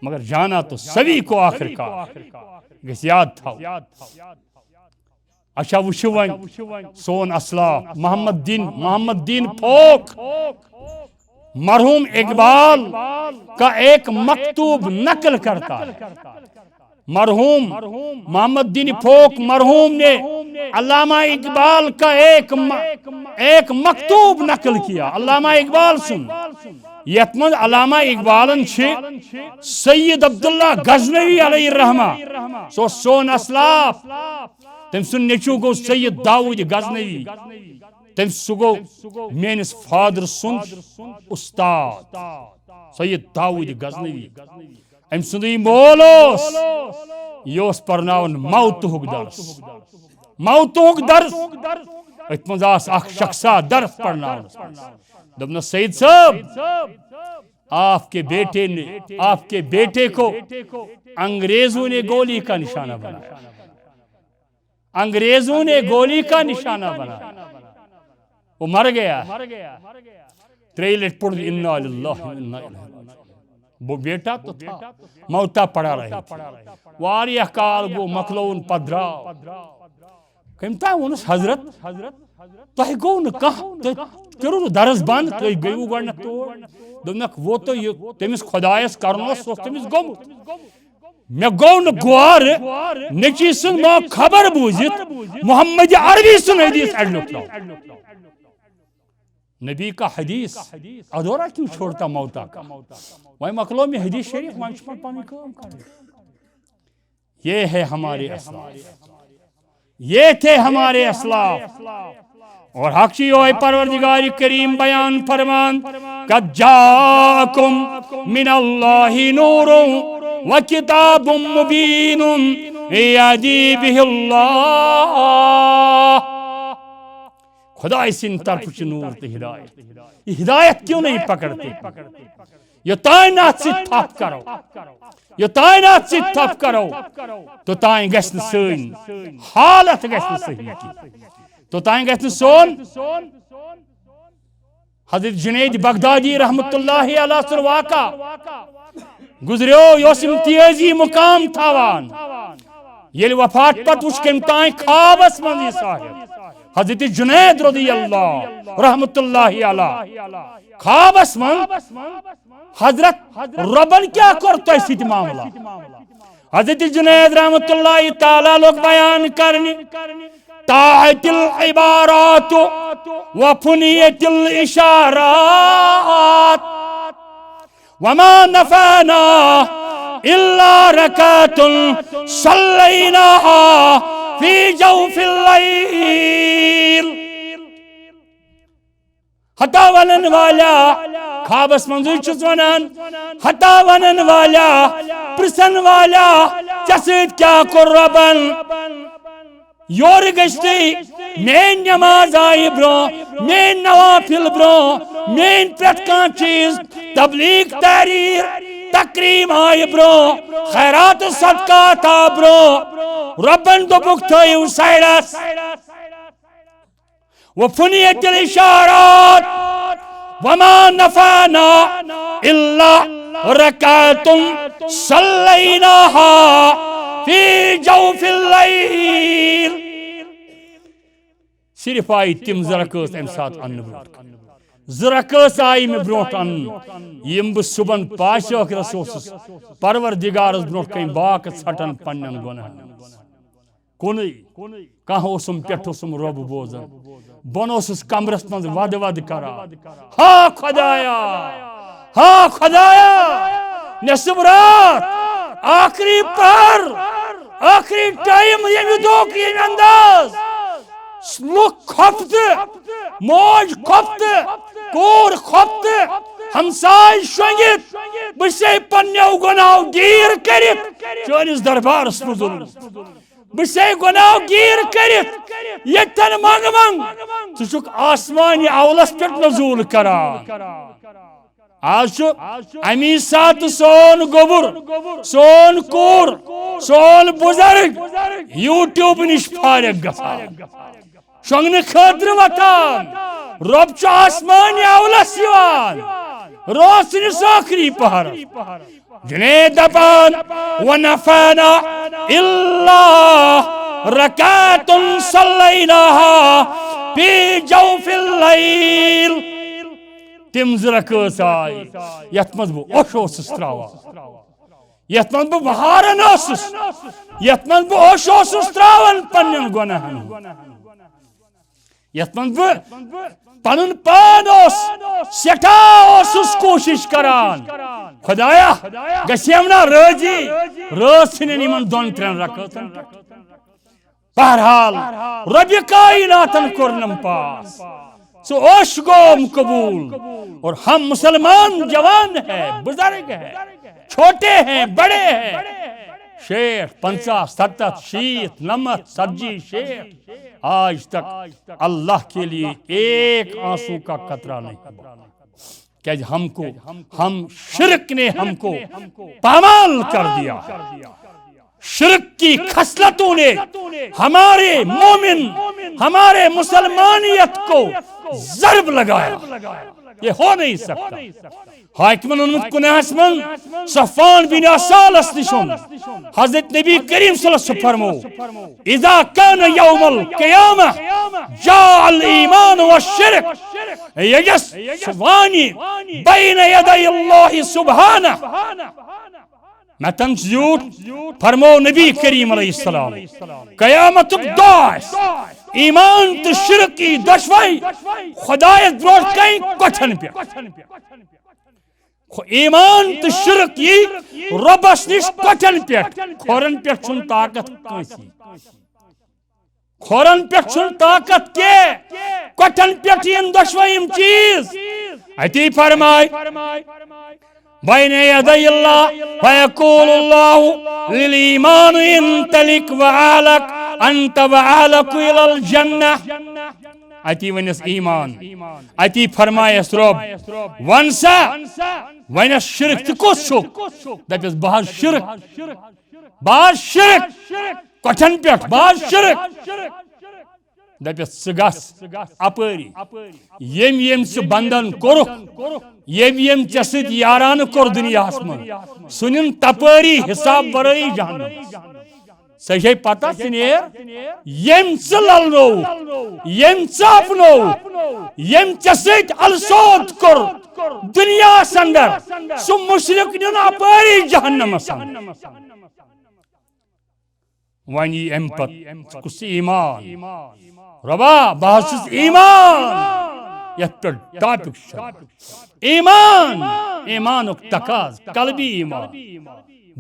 مگر جانا تو سبھی کو آخر کار، گژھِ یاد تھاوُن۔ اچھا، وٕچھِو وۄنۍ سون اسلاف محمد دین، محمد دین پھوک، مرحوم اقبال کا ایک مکتوب نقل کرتا ہے۔ مرحوم محمد دین پھوک مرحوم نے علامہ اقبال کا ایک م-، ایک مکتوب نقل کیا۔ علامہ اقبال سُنٛد، یتھ منٛز علامہ اقبالن چھِ سید عبداللہ غزنوی علیہ الرحمہ، سُہ اوس سون اسلاف، تٔمۍ سُنٛد نیٚچوٗ گوٚو سید داؤد غزنوی۔ تٔمۍ سُہ گوٚو میٲنِس فادر سُنٛد اُستاد، سید داؤد غزنوی۔ أمۍ سُنٛدٕے مول اوس، یہِ اوس پرناوان موتُک درس۔ موتُک درس۔ أتھۍ منٛز آس اکھ شخصا درس پرناونس منٛز۔ دوٚپنس، سید صٲب، آپ کے بیٹے نے، آپ کے بیٹے کو انگریزوں نے گولی کا نشانہ بنایا۔ انگریزوں نے گولی کا نشانہ بنایا، وہ مر گیا۔ ترٛیٚیہِ لٹہِ پوٚر، انا للہ و انا الیہ راجعون۔ وہ بیٹا تو تھا، موتا پڑا رہے تھے۔ واریاہ کال گوٚو، مۄکلووُن، پتہٕ درٛاو۔ کٔمۍ تام ووٚنُس، حضرت، تۄہہِ گوٚو نہٕ کانٛہہ، تُہۍ کٔرِو نہٕ درس بنٛد، تُہۍ گٔیوٕ گۄڈٕنٮ۪تھ تور۔ دوٚپنکھ، وہ تو یہِ تٔمِس خۄدایس کرُن اوس، سُہ اوس تٔمِس گوٚمُت۔ مےٚ گوٚو نہٕ گوارٕ، نیٚچی سُنٛد ما خبر بوٗزِتھ محمد عربی سُنٛد حدیث اَڑِ لیوٚکھناو۔ نبی کا حدیث ادھورا کیوں چھوڑتا موتا کا؟ وۄنۍ مۄکلو مےٚ حدیث شریف، وۄنۍ چھُ مےٚ پنٕنۍ کٲم کرٕنۍ۔ یہ ہے ہمارے اسلاف۔ یہ تھے ہمارے اسلاف۔ اور حق چی ہوئے پروردگار کریم بیان فرمان، قد جاءکم من اللہ نور و کتاب مبین یہدی بہ اللہ۔ خدائے سٕنٛدِ طرفہٕ چھُ نوٗر تہٕ ہدایت۔ یہ ہدایت کیوں نہیں پکڑتے؟ یوٚتام نہٕ اتھ سۭتۍ تھپھ کرو، یوٚتام نہٕ اتھ سۭتۍ تھپھ کرو، توٚتام گژھِ نہٕ سٲنۍ حالت گژھِ نہٕ صحیح کینٛہہ۔ توٚتام گژھِ نہٕ سون حضرت جنید بغدادی رحمت اللہ علیہ سُنٛد واقعہ گزریو، یہِ اوس امتیازی مقام تھاوان۔ ییٚلہِ وفات پتہٕ وُچھ کٔمۍ تام خوابس منٛز یہِ صاحب، حضرت جنید رضی اللہ رحمت اللہ علیہ، خوابس منٛز حضرت رۄبن کیٛاہ کوٚر تۄہہِ سۭتۍ معاملہ؟ حضرت جنید رحمت اللہ تعالیٰ لوگ بیان کرنہِ، طاعت العبارات و فنیت الاشارات، وما نفعنا الا رکعة صلیناها فی جوف اللیل۔ ہتا ونن والا، خوابس منٛزٕے چھُس ونان، ہتا ونن والا، پرژھن والا، ژےٚ سۭتۍ کیٛاہ کوٚر رۄبن؟ یورٕ گٔژھتٕے میٲنۍ نماز آیہِ برونٛہہ، میٲنۍ نوافل برونٛہہ، میٲنۍ پرٛٮ۪تھ کانٛہہ چیٖز، تبلیغ، تحریر، تکریم آیہِ برونٛہہ، خیرات و صدقات آو برونٛہہ۔ رۄبن دوٚپُکھ تھٲیِو سایڈس۔ وفنیت الاشارات وما نفعنا الا رکعة صلیناها فی جوف اللیل۔ صرف آیہِ تِم زٕ رکٲژ امہِ ساتہٕ اننہٕ برونٛٹھ کُن۔ زٕ رکٲژ آیہِ مےٚ برونٛٹھ اننہٕ، یِم بہٕ صبحن پاش ٲخرس اوسُس پروردگارس برونٛٹھ کنہِ باکھ ژھٹان پننٮ۪ن گۄناہن منٛز۔ کُنُے۔ کانٛہہ اوسُم پٮ۪ٹھ اوسُم رۄب بوزان۔ بۄن اوسُس کمرس منٛز ودٕ ودٕ کران۔ ہا خۄدایا! ہا خۄدایا! نٮ۪صٕب راتھ، ٲخری پہر، ٲخری ٹایم، ییٚمہِ دۄہُک ییٚمہِ انداز۔ لُکھ کھۄفتہٕ، موج کھۄفتہٕ، کوٗر کھۄفتہٕ، ہمساے شۄنٛگِتھ، بہٕ چھسے پننیو گۄناہو گیٖر کٔرِتھ چٲنِس دربارس منٛز درٛامُت۔ بہٕ چھسے گۄناہ گیٖر کٔرِتھ ییٚتٮ۪ن منٛگہٕ منٛگ۔ ژٕ چھُکھ آسمانہِ اولس پٮ۪ٹھ نزول کران۔ آز چھُ امی ساتہٕ سون گوٚبُر، سون کوٗر، سون بُزرگ YouTube نِش فارغ گژھان، شۄنٛگنہٕ خٲطرٕ وۄتھان۔ رۄب چھُ آسمانہِ اولس یِوان، روز سٕنٛدِس ٲخری پہرس۔ جنید دپان، ونفعنا الا رکعة صلیناها فی جوف اللیل۔ تِم زٕ رکٲژ آیہِ یتھ منٛز بہٕ اوٚش اوسُس تراوان، یتھ منٛز بہٕ وہارن اوسُس، یتھ منٛز بہٕ اوٚش اوسُس تراوان پننٮ۪ن گۄناہن۔ یتھ منٛز بہٕ پنُن پان اوس، سٮ۪ٹھاہ اوسُس کوٗشِش کران، خۄدایا، گژھیم نا رٲضی، رٲژ ژھٕنن یِمن دۄن ترٛٮ۪ن رکٲژن پٮ۪ٹھ۔ بہرحال، رۄبِ کائناتن کوٚرنم پاس، سُہ اوٚش گوم قبول۔ اور ہم مسلمان جوان ہیں، بزرگ ہیں، چھوٹے ہیں، بڑے ہیں، شیٹھ، پنژاہ، ستتھ، شیت، نمتھ، ژتجی، شیٹھ، آج تک اللہ کے لیے ایک آنسو کا قطرہ نہیں ہوا۔ کیازِ ہم کو، ہم شرک نے ہم کو پامال کر دیا۔ شرک کی خصلتوں نے ہمارے مومن، ہمارے مسلمانیت کو ضرب لگایا۔ یہ ہو نہیں سکتا۔ حاکمن اوٚنمُت کُناہس منٛز صفوان بن اسالس نِش اوٚن۔ حضرت نبی کریم صلی اللہ علیہ وسلم فرمو، اذا كان يوم القيامة جاء الإيمان والشرك يجس سواني بين يدي الله سبحانه۔ متن زیوٗٹھ فرمو نبی کریم علیہ السلام، قیامتُک دۄہ آسہِ، ایمان تہٕ شرک یی دۄشوے خۄدایس برونٛٹھ کنہِ کۄٹھٮ۪ن پٮ۪ٹھ۔ خو-، ایمان تہٕ شرک یی رۄبس نِش کۄٹھٮ۪ن پٮ۪ٹھ، کھۄرن پٮ۪ٹھ چھُنہٕ طاقت کٲنٛسی۔ کھۄرن پٮ۪ٹھ چھُنہٕ طاقت کینٛہہ، کۄٹھٮ۪ن پٮ۪ٹھ یِن دۄشوے یِم چیٖز۔ اتی فرماے، بین یدی اللہ، فیقول اللہ للایمان انطلق و اہلک انت و اہلک الی الجنہ۔ اتی ونس ایمان، اتی فرمایس رۄب، ون سا، ونس شرک تہِ کُس چھُکھ؟ دپس بہٕ حظ شرک، بہٕ حظ شرک، کۄٹھٮ۪ن پٮ۪ٹھ بہٕ حظ شرک۔ دپس ژٕ گژھ اپٲری، ییٚمۍ ییٚمۍ ژٕ بندن کوٚرُکھ، ییٚمۍ ییٚمۍ ژےٚ سۭتۍ یارانہٕ کوٚر دُنیاہس منٛز، سُہ نِن تپٲری حساب ورٲیی جہنمس۔ ژےٚ چھے پتہ، ژٕ نیر، ییٚمۍ ژٕ للنوو، ییٚمۍ ژٕ اپنوو، ییٚمۍ ژےٚ سۭتۍ السود کوٚر دُنیاہس اندر، سُہ مشرک نیُن اپٲری جہنمس اندر۔ وۄنۍ یی امہِ پتہٕ، ژٕ کُس چھُ ایمان؟ رۄبا، بہٕ حظ چھُس ایمان۔ یتھ پٮ۪ٹھ ٹاپک چھُ چلان۔ ایمان، ایمانُک تقاض، قلبی ایمان،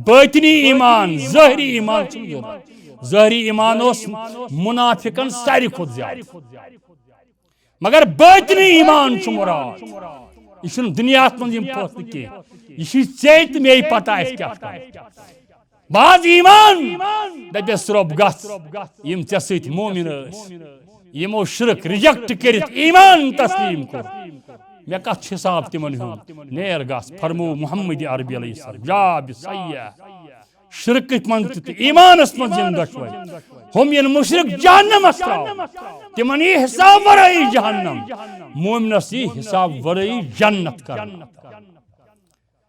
باطنی ایمان، ظٲہری ایمان چھُنہٕ ضروٗرت۔ ظٲہری ایمان اوس منافقن ساروی کھۄتہٕ زیادٕ۔ مگر باطنی ایمان چھُ مراد۔ یہِ چھُنہٕ دُنیاہَس منٛز یِم فٲصلہٕ کینٛہہ۔ یہِ چھُے ژےٚ تہٕ مے پتہ اَسہِ کیٛاہ چھُ کرُن۔ باز ایمان، دَپٮ۪س، رۄب گژھ، یِم ژےٚ سۭتۍ مومن ٲسۍ، یِمو شرک ریجیکٹ کٔرِتھ ایمان تسلیم کوٚر۔ مےٚ کتھ چھُ حساب تِمن ہُنٛد؟ نیر گژھ، فرمو محمد عربی علیہ السلام، جا بسیح۔ شرکس منٛز تہِ تہٕ ایمانس منٛز یِم دۄشوے، ہُم یِن مشرک جہنمس تراونہٕ۔ تِمن یی حساب ورٲیی جہنم، مومنس یی حساب ورٲیی جنت کرنہٕ۔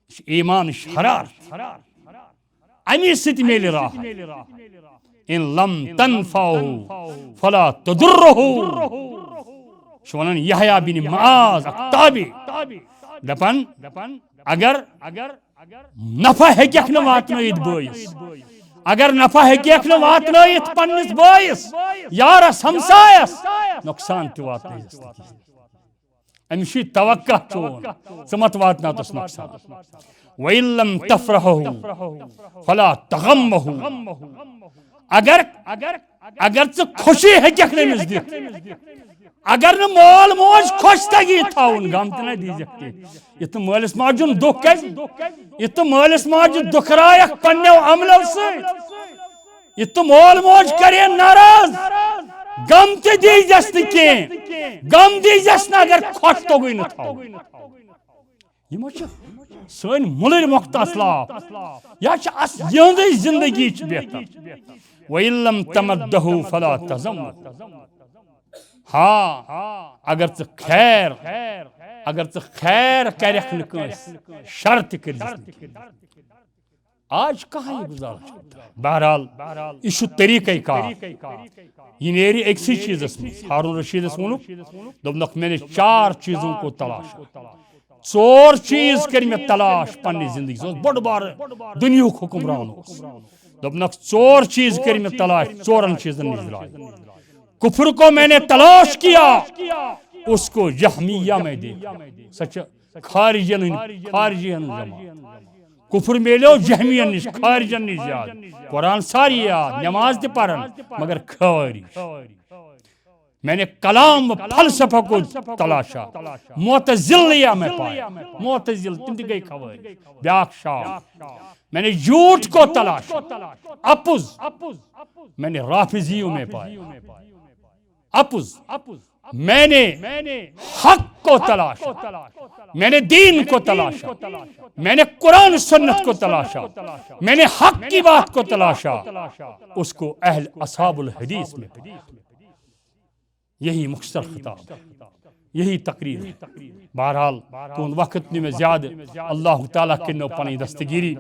یہِ چھِ ایمانٕچ حرارت۔ امی سۭتۍ میلہِ راحت۔ ان لم تنفعه فلا تضره۔ چھُ ونان یحییٰ بن معاذ اکھ تابعی، دپان، اگر نفع ہیٚکٮ۪کھ نہٕ واتنٲیِتھ بٲیِس، اگر نفع ہیٚکٮ۪کھ نہٕ واتنٲیِتھ پننِس بٲیِس، یارس، ہمسایس، نۄقصان تہِ واتنٲیِس نہٕ کِہیٖنۍ۔ أمِس چھُے توقع چون، ژٕ مت واتناوتس نۄقصان۔ وَإِن لَّمْ تَفْرَحُهُ فَلَا تَغَمَّهُ۔ اگر، اگر ژٕ خوشی ہیٚکٮ۪کھ نہٕ أمِس دِتھ، اگر نہٕ مول موج خۄش تگی تھاوُن، غم تہِ نہ دیٖزٮ۪کھ کینٛہہ۔ یُتھ نہٕ مٲلِس ماجہِ ہُنٛد دُکھ گژھِ، یُتھ نہٕ مٲلِس ماجہِ دُکھرایَکھ پننیو عملو سۭتۍ، یُتھ نہٕ مول موج کرے ناراض، غم تہِ دیٖزٮ۪س نہٕ کینٛہہ، غم دیٖزٮ۪س نہٕ اگر خۄش توٚگُے نہٕ تھاوُن۔ یِمو چھِ سٲنۍ مُلٕرۍ مۄختہٕ اصلاف۔ یا چھِ اَس-، یِہٕنٛزٕے زندگی چھِ بہتر۔ وَإِن لَّمْ تَمَدَّهُ فَلَا تَذَمَّهُ۔ ہاں، اگر ژٕ خیر، اگر ژٕ خیر کرکھ نہٕ کٲنٛسہِ، شر تہِ کٔرزٮ۪س نہٕ کینٛہہ۔ آز چھُ کانٛہہ یہِ گُزاران۔ بہرحال، یہِ چھُ طریٖقہ کار۔ یہِ نیرِ أکسٕے چیٖزس منٛز۔ ہارون رشیدس ووٚنُکھ، دوٚپنکھ، مےٚ نے چار چیٖزوں کو تلاش۔ ژور چیٖز کٔرۍ مےٚ تلاش پننہِ زندگی۔ سُہ اوس بوٚڑ بارٕ دُنیہُک حکمران اوس۔ دوٚپنکھ، ژور چیٖز کٔرۍ مےٚ تلاش، ژورن چیٖزن نِش درٛاے۔ کفر کو میں نے تلاش کیا، اس کو جہمیہ میں دیکھا۔ سۄ چھِ خارجین ہٕنٛدۍ، خارجی ہٕنٛز جماعت۔ کفر میلیو جہمین نِش، خارجن نِش زیادٕ۔ قرآن ساری یاد، نماز تہِ پران، مگر خوارج۔ میں نے کلام و فلسفہ کو تلاشا، معتزلیہ میں پایا۔ معتزل، تِم تہِ گٔے خوارج۔ بیاکھ شام۔ میں نے جھوٹ کو تلاشا، اپُز۔ میں نے رافضیوں میں پایا۔ اپُز۔ میں نے حق کو تلاشا، میں نے دین کو تلاشا، میں نے قرآن سنت کو تلاشا، میں نے حق کی بات کو تلاشا، اس کو اہل اصحاب الحدیث میں پایا۔ یہی مختصر خطاب ہے، یہی تقریر ہے۔ بہرحال، تُہُنٛد وقت نیوٗ مےٚ زیادٕ۔ اللہ تعالیٰ کٔرِنو پنٕنۍ دستگیری۔